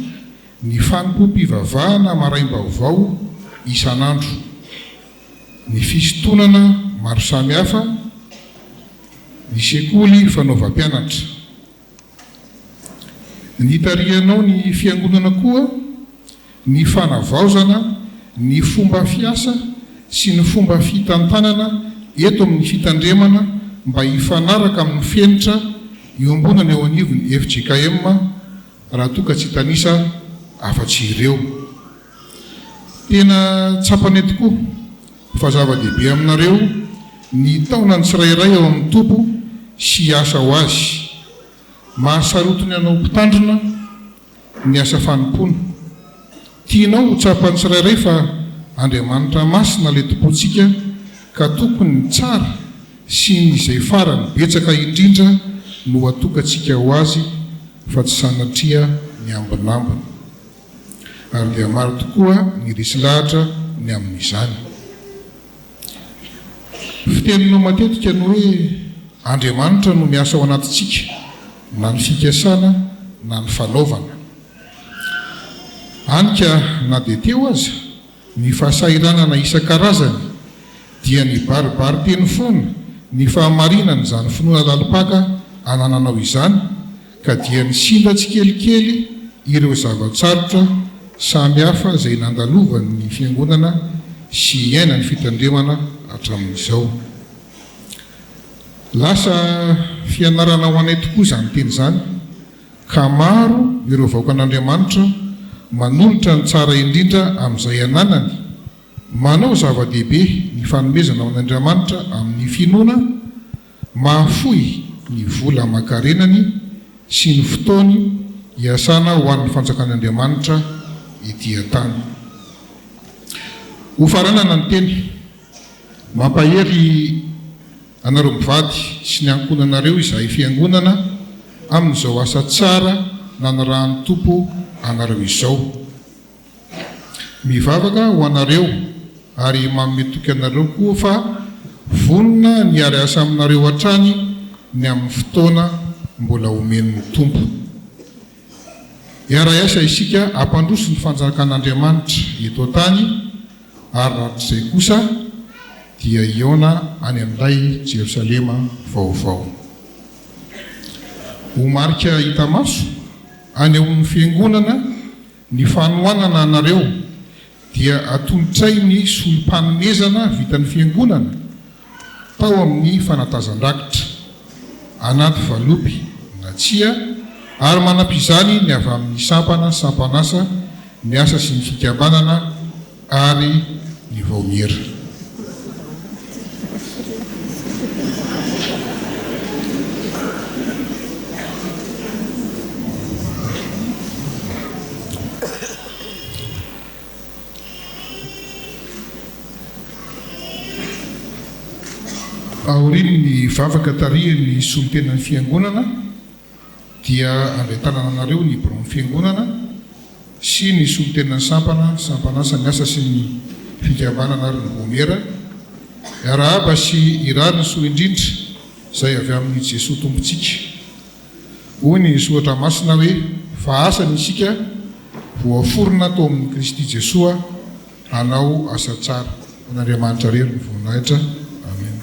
ny fanompoam-pivavahana maraim-baovao isan'andro. ny fisintonana maro samihafa, ny sekoly fanaovam-pianatra. Nitarihanao ny Fiangonana koa ny fanavaozana ny fomba fiasa sy ny fomba fitantanana eto amin'ny Fitandremana mba hifanaraka amin'ny fenitra iombonana eo anivon'ny fjkm raha toa ka tsy hitanisa afa-tsy ireo. Tena tsapanay tokoa fa zava-dehibe aminareo ny hitaona ny tsirairay ao amin'ny Tompo sy hiasa ho Azy. Mahasarotiny anao mpitandrina ny asa fanompoana. Tianao ho tsapan'ny tsirairay fa Andriamanitra masina ilay Tompontsika ka tokony ny tsara sy ny izay farany betsaka indrindra no atokantsika ho Azy fa tsy sanatria ny ambinambiny. ary dia maro tokoa ny resy lahatra ny amin'izany. Fiteninao matetika ny hoe Andriamanitra no miasa ao anatintsika, na ny fikasana na ny fanaovana. Hany ka na dia teo aza ny fahasahiranana isan-karazany dia nibaribary teny foana ny fahamarinan'izany finoana lalim-paka anananao izany ka dia nisinda tsikelikely ireo zava-tsarotra samy hafa izay nandalovan'ny Fiangonana sy iainan'ny Fitandremana hatramin'izao. Lasa fianarana ho anay tokoa izany teny izany, ka maro ireo vahoakan'Andriamanitra manolotra ny tsara indrindra amin'izay ananany, manao zava-dehibe ny fanomezana ho an'Andriamanitra amin'ny finoana, Mahafoy ny vola aman-karenany sy ny fotoany hiasana ho an'ny fanjakan'Andriamanitra ety an-tany. Hofaranana ny teny. Mampahery. anareo mivady sy ny ankohonanareo izahay Fiangonana amin'izao asa tsara nanirahan'ny Tompo anareo izao. Mivavaka ho anareo ary manome toky anareo koa fa vonona ny hiara-hiasa aminareo hatrany ny amin'ny fotoana mbola omen'ny Tompo. Hiara-hiasa isika hampandroso ny fanjakan'Andriamanitra eto an-tany ary rahatrizay kosa dia hihaona any amin'ilay Jerosalema vaovao. Ho marika hita maso any amin'ny Fiangonana Ny fanohanana anareo dia atolotray ny solom-panomezana vitan'ny Fiangonana tao amin'ny fanatazan-drakitra, anaty valopy na tsia, ary manampy izany ny avy amin'ny sampana, sampan'asa, ny asa sy ny fikambanana ary ny vaomiera. Aorian'ny vavaka tarihin'ny solontenan'ny Fiangonana dia handray tanana anareo ny biraon'ny Fiangonana sy ny solontenan'ny sampana, sampan'asa, ny asa sy ny fikambanana ary ny vaomiera. Hiarahaba sy hirary ny soa indrindra izay avy amin'i Jesoa Tompontsika. Hoy ny Soratra Masina hoe, Fa asany isika, voaforona tao amin'i Kristy Jesoa, hanao asa tsara. Ho an'Andriamanitra irery ny voninahitra. Amena.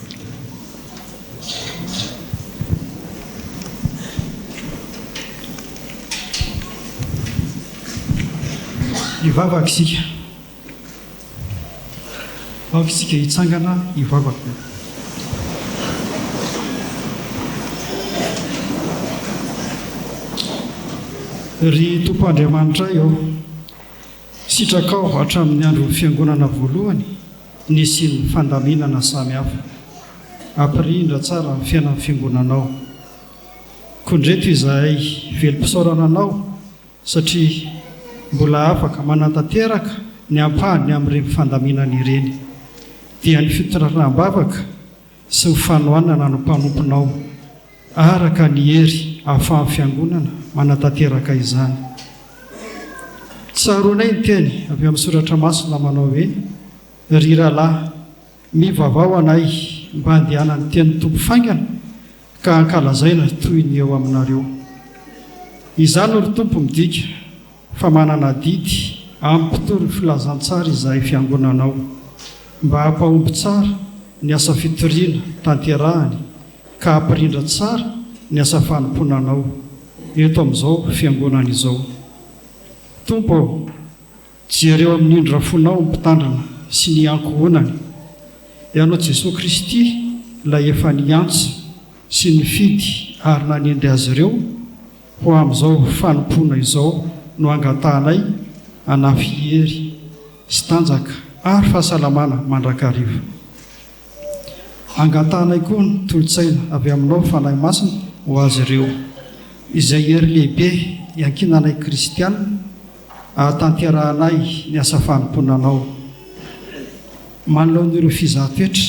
Hivavaka isika. Aoka isika hitsangana hivavaka. Ry Tompo Andriamanitray ô, Sitrakao hatramin'ny andron'ny Fiangonana voalohany nisian'ny fandaminana samihafa. Ampirindra tsara ny fiainan'ny Fiangonanao. Koa ndreto izahay velom-pisaorana Anao satria mbola afaka manatanteraka ny ampahany amin'ireny fandaminana ireny. Dia ny fitondrana am-bavaka sy ny fanohanana ny mpanomponao. Araka ny hery ahafahan'ny Fiangonana manatanteraka izany. Tsaroanay ny teny avy amin'ny Soratra Masina manao hoe, Ry rahalahy, mivavaha ho anay mba handehanan'ny tenin'ny Tompo faingana ka hankalazaina toy ny eo aminareo. Izany, ry Tompo, midika fa manana adidy amin'ny mpitory ny filazantsara izahay Fiangonanao, mba hampahomby tsara ny asa fitoriana tanterahany ka hampirindra tsara ny asa fanompoana Anao eto amin'izao Fiangonana izao. Tompo ô, jereo amin'ny indra fonao ny Mpitandrina sy ny ankohonany. Ianao Jesoa Kristy ilay efa niantso sy nifidy ary nanendry azy ireo ho amin'izao fanompoana izao no angatahanay hanafy hery sy tanjaka ary fahasalamana mandrakariva. Angatahanay koa ny tolo-tsaina avy aminao Fanahy Masina ho azy ireo, izay hery lehibe iankinanay kristiana ahatanterahanay ny asa fanompoana Anao. Manoloana ireo fizahan-toetra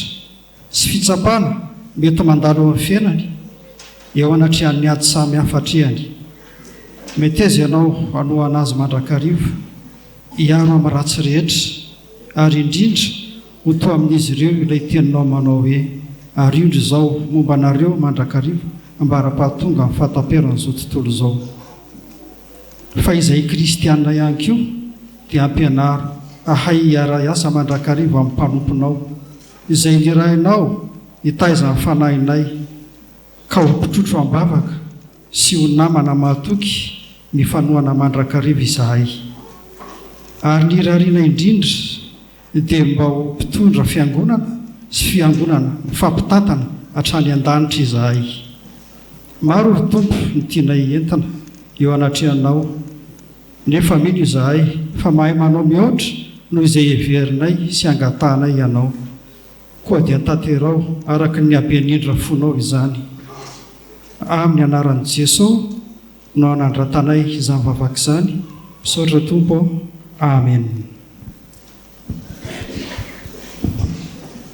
sy fitsapana mety mandalo eo amin'ny fiainany, eo anatrehan'ny ady samy hafa atrehany. Meteza Ianao hanohana azy mandrakariva, hiaro amin'ny ratsy rehetra, ary indrindra Ho toa amin'izy ireo ilay teninao manao hoe, Ary indro izao, momba anareo mandrakariva, ambara-pahatonga amin'ny fahataperan'izao tontolo izao. Fa izahay kristiana ihany koa dia ampianaro hahay hiara-hiasa mandrakariva amin'ny mpanomponao, izay nirahinao hitaiza ny fanahinay, ka ho mpitrotro am-bavaka sy ho namana mahatoky mifanohana mandrakariva izahay. Ary ny irariana indrindra dia mba ho mpitondra fiangonana sy fiangonana mifampitantana hatrany an-danitra izahay. Maro ry Tompo ny tianay entina eo anatrehanao nefa mino izahay fa mahay manao mihoatra noho izay heverinay sy angatahanay Ianao. Koa dia tanterao araka ny haben'indra fonao izany. Amin'ny anaran'i Jeso no anandratanay izany vavaka izany. Misaotra Tompo ô. Amen.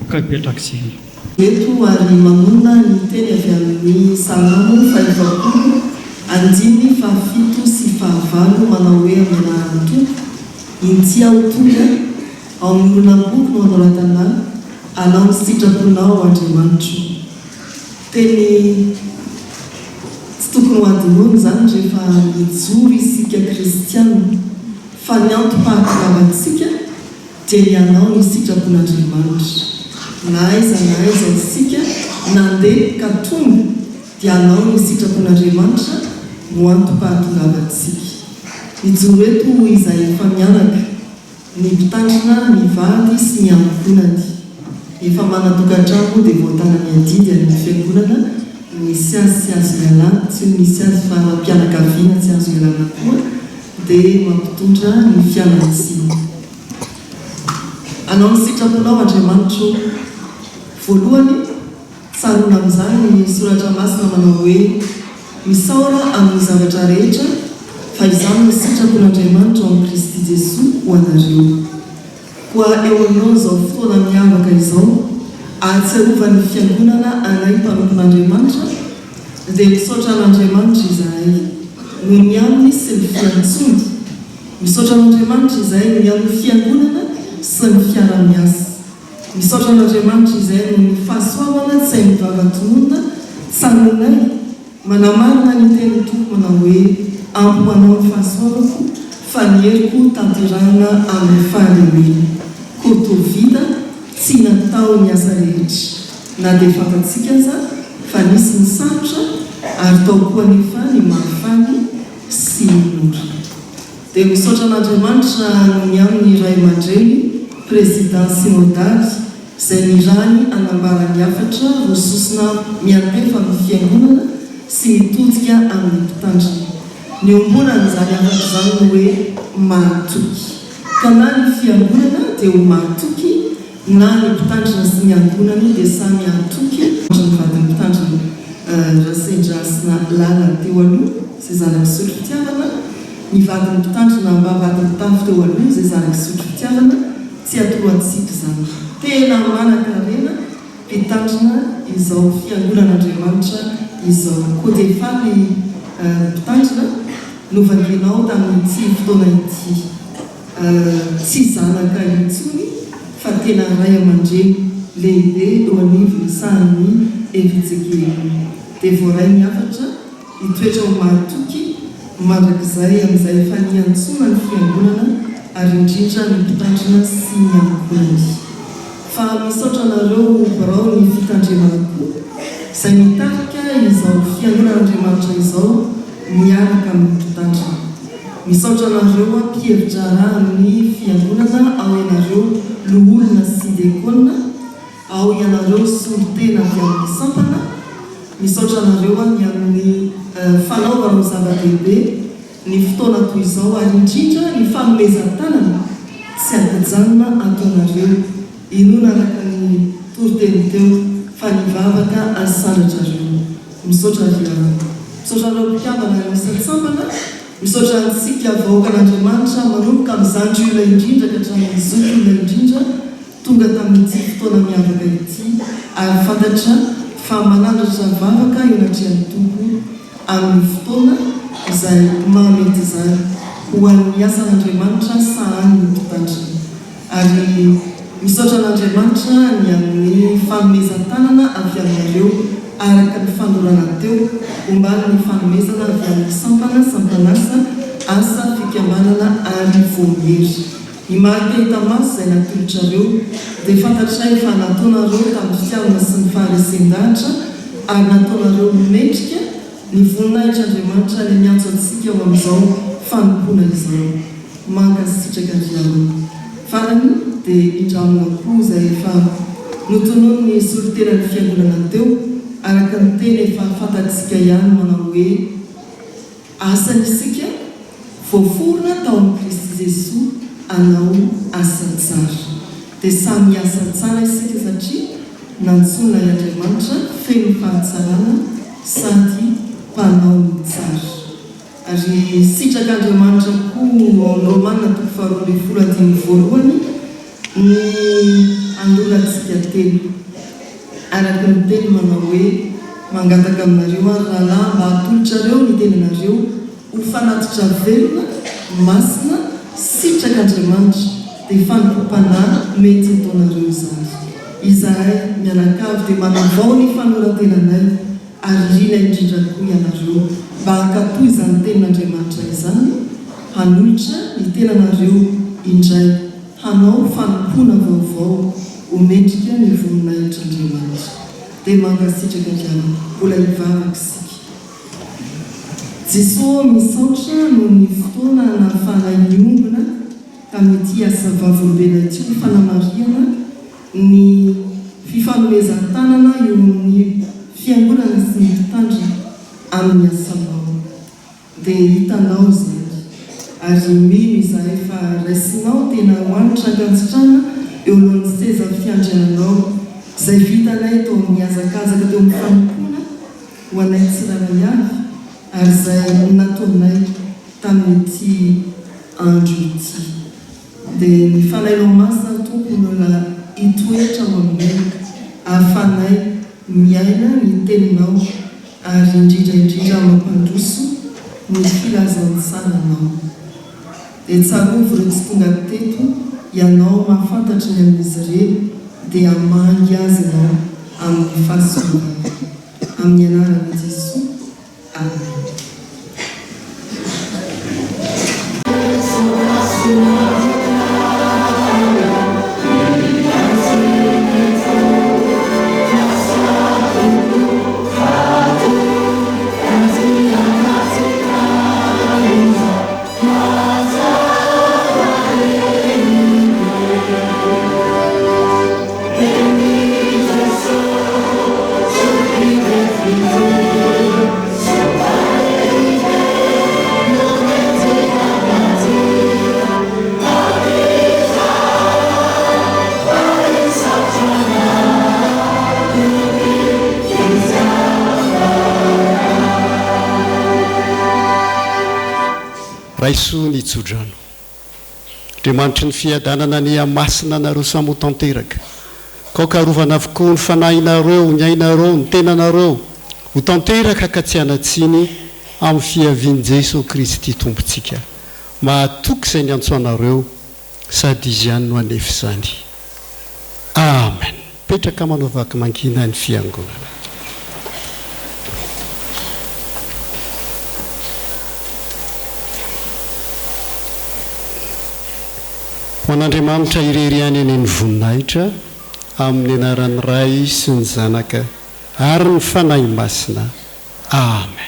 Ka hipetraka isika. Eto ary manonona ny teny avy amin'ny Salamo fahefapolo, andininy fahafito sy fahavalo manao hoe amin'ny anaran'ny Tompo, Inty aho tonga, ao amin'ny horonam-boky no anoratana ahy, alao ny sitraponao, Andriamanitro. Teny tsy tokony ho adinoina izany rehefa mijoro isika kristiana fa ny antom-pahatongavantsika dia ny hanao ny sitrapon'Andriamanitra. Na aiza na aiza isika nandeha ka tonga dia hanao ny sitrapon'Andriamanitra no antom-pahatongavantsika. Mijoro eto izahay efa mianaka. Ny mpitandrina, ny vady sy ny ankohonany. Efa manan-tokantrano moa dia voatana ny adidy any amin'ny fiangonana misy azy tsy azo ialana, tsy ny misy azy fa ara-pianakaviana tsy azo ialana koa dia mampitondra ny fialan-tsiny. Hanao ny sitraponao Andriamanitra ô. Voalohany, Tsaroana amin'izany ny soratra masina manao hoe, Misaora amin'ny zavatra rehetra, fa izany no sitrapon'Andriamanitra ao amin'i Kristy Jesoa ho anareo. Koa eo anoloan'izao fotoana miavaka izao, ahatsiarovan'ny Fiangonana anay mpanompon'Andriamanitra, dia misaotra an'Andriamanitra izahay, noho ny aminy sy ny fiantsoany. Misaotra an'Andriamanitra izahay noho ny amin'ny Fiangonana sy ny fiarahamiasa. Misaotra an'Andriamanitra izay noho ny fahasoavana tsy hain'ny vava tononina, tsaroanay, manamarina ny tenin'ny Tompo manao hoe, Ampy ho anao ny fahasoavako, fa ny heriko tanterahina amin'ny fahalemena. Koa toa vita, tsy natao ny asa rehetra, na dia fantatsika aza fa nisy ny sarotra ary tao koa anefa ny mahafaly sy ny mora. Dia misaotra an'Andriamanitra noho ny aminy ray aman-dreny, Président Synodaly, izay nirahany hanambara ny hafatra voasosona miantefa amin'ny Fiangonana sy mitodika amin'ny Mpitandrina. Niombonan'izany hafatra izany ny hoe mahatoky. Ka na ny Fiangonana dia ho mahatoky na ny Mpitandrina sy ny ankohonany dia samy hatoky. Ny vadin'ny Mpitandrina Rasendrahasina Lala teo aloha, izay zanak'i Sotro Fitiavana, ny vadin'ny Mpitandrina Ambavahadimitafo teo aloha, izay zanak'i Sotro Fitiavana, tsy atoro antsika izany. Tena manan-karena Mpitandrina izao Fiangonan'Andriamanitra izao. Koa dia faly ny Mpitandrina novangianao tamin'ity fotoana ity. Tsy zanaka intsony fa tena ray aman-dreny lehibe eo anivon'ny sahan'ny FJKM. Dia voaray ny hafatra hitoetra ho mahatoky mandrakizay amin'izay efa niantsoana ny Fiangonana ary indrindra ny mpitandrina sy ny ankohonany. Fa misaotra anareo birao ny fitandremana koa izay mitarika izao Fiangonan'Andriamanitra izao miaraka amin'ny mpitandrina. Misaotra anareo mpihevi-draharaha amin'ny Fiangonana, ao ianareo loholona sy dekona, ao ianareo solontena avy amin'ny sampana. Misaotra anareo ny amin'ny fanaovana ho zava-dehibe ny fotoana toy izao ary indrindra ny fanomezan-tanana tsy ankijanona ataonareo. Inoana araka ny toriteny teo fa ny vavaka asandratrareo. Misaotra ry havana. Misaotra anareo mpikambana any isan-tsampana. Misaotra antsika vahoakan'Andriamanitra manomboka amin'ny zandry olona indrindra ka hatramin'ny zoky olona indrindra tonga tamin'ity fotoana miavaka ity ary fantatra fa manandratra vavaka eo anatrehan'ny Tompo amin'ny fotoana izay mahamety izany ho an'ny asan'Andriamanitra sahanin'ny mpitandrina. Ary misaotra an'Andriamanitra ny amin'ny fanomezan-tanana avy aminareo araka ny fanorana teo, omaly ny fanomezana avy amin'ny sampana, sampan'asa, asa, fikambanana ary voamiery. Ny marika hita maso izay natolotrareo dia fantatray fa nataonareo tamin'ny fitiavana sy ny faharesen-dahatra ary nataonareo ho mendrika ny voninahitr'Andriamanitra ilay niantso antsika ho amin'izao fanompoana izao. Mankasitraka ry havana. Farany dia indramina koa izay efa notononin'ny solontenan'ny fiangonana teo araka ny teny efa fantatsika ihany manao hoe asany isika voaforona tao amin'i Kristy Jesoa hanao asa tsara. Dia samy hiasa tsara isika satria nantsoina i Andriamanitra feno fahatsarana sady mpanao ny tsara. Ary sitrak'Andriamanitra koa ao amin'ny Romana toko faharoa ambin'ny folo andininy voalohany ny hanolorantsika tena. Araka ny teny manao hoe, Mangataka aminareo aho, ry rahalahy, mba hatolotrareo ny tenanareo ho fanatitra velona, masina, sitrak'Andriamanitra, dia fanompoam-panahy mety hataonareo izany. Izahay mianakavy dia manavao ny fanoran-tenanay, ary irina indrindra koa ianareo mba hankatò izany tenin'Andriamanitra izany, hanolotra ny tenanareo indray hanao fanompoana vaovao ho mendrika ny voninahitr'Andriamanitra. Dia mankasitraka ry havana. Mbola hivavaka isika. Jesoa ô, misaotra noho ny fotoana nahafahanay niombona tamin'ity asa vavolombelona ity ho fanamarihana ny fifanomezan-tanana eo amin'ny Fiangonana sy ny Mpitandrina amin'ny asanao. Dia hitanao izany. Ary mino izahay fa raisinao tena ho hanitra an-kantsitrana eo alohan'ny seza fiandriananao, izay vitanay tao amin'ny hazakazaka teo amin'ny fanompoana ho anay tsirairay avy, ary izay nataonay tamin'ity andro ity. Dia ny Fanahinao Masina ry Tompo no la hitoetra ao aminay, ahafahanay miaina ny Teninao ary indrindra indrindra mampandroso ny filazantsaranao. Dia tsarovy ireo tsy tonga teto, Ianao mahafantatra ny amin'izy ireny, dia hamangy azy Ianao amin'ny fahasoavanao. Amin'ny anaran'i Jesoa. Amen. Raiso ny tsodrano. Andriamanitry ny fiadanana anie hamasina anareo samy ho tanteraka. K'aoka harovana avokoa ny fanahinareo, ny ainareo, ny tenanareo, ho tanteraka ka tsy hanan-tsiny amin'ny fiavian'i Jeso Kristy Tompontsika. Mahatoky izay niantso anareo, sady Izy ihany no hanefa izany. Amen. Mipetraka manao vaky mangina ny fiangonana. Ho an'Andriamanitra irery ihany anie ny voninahitra, amin'ny anaran'ny Ray sy ny Zanaka ary ny Fanahy Masina. Amen.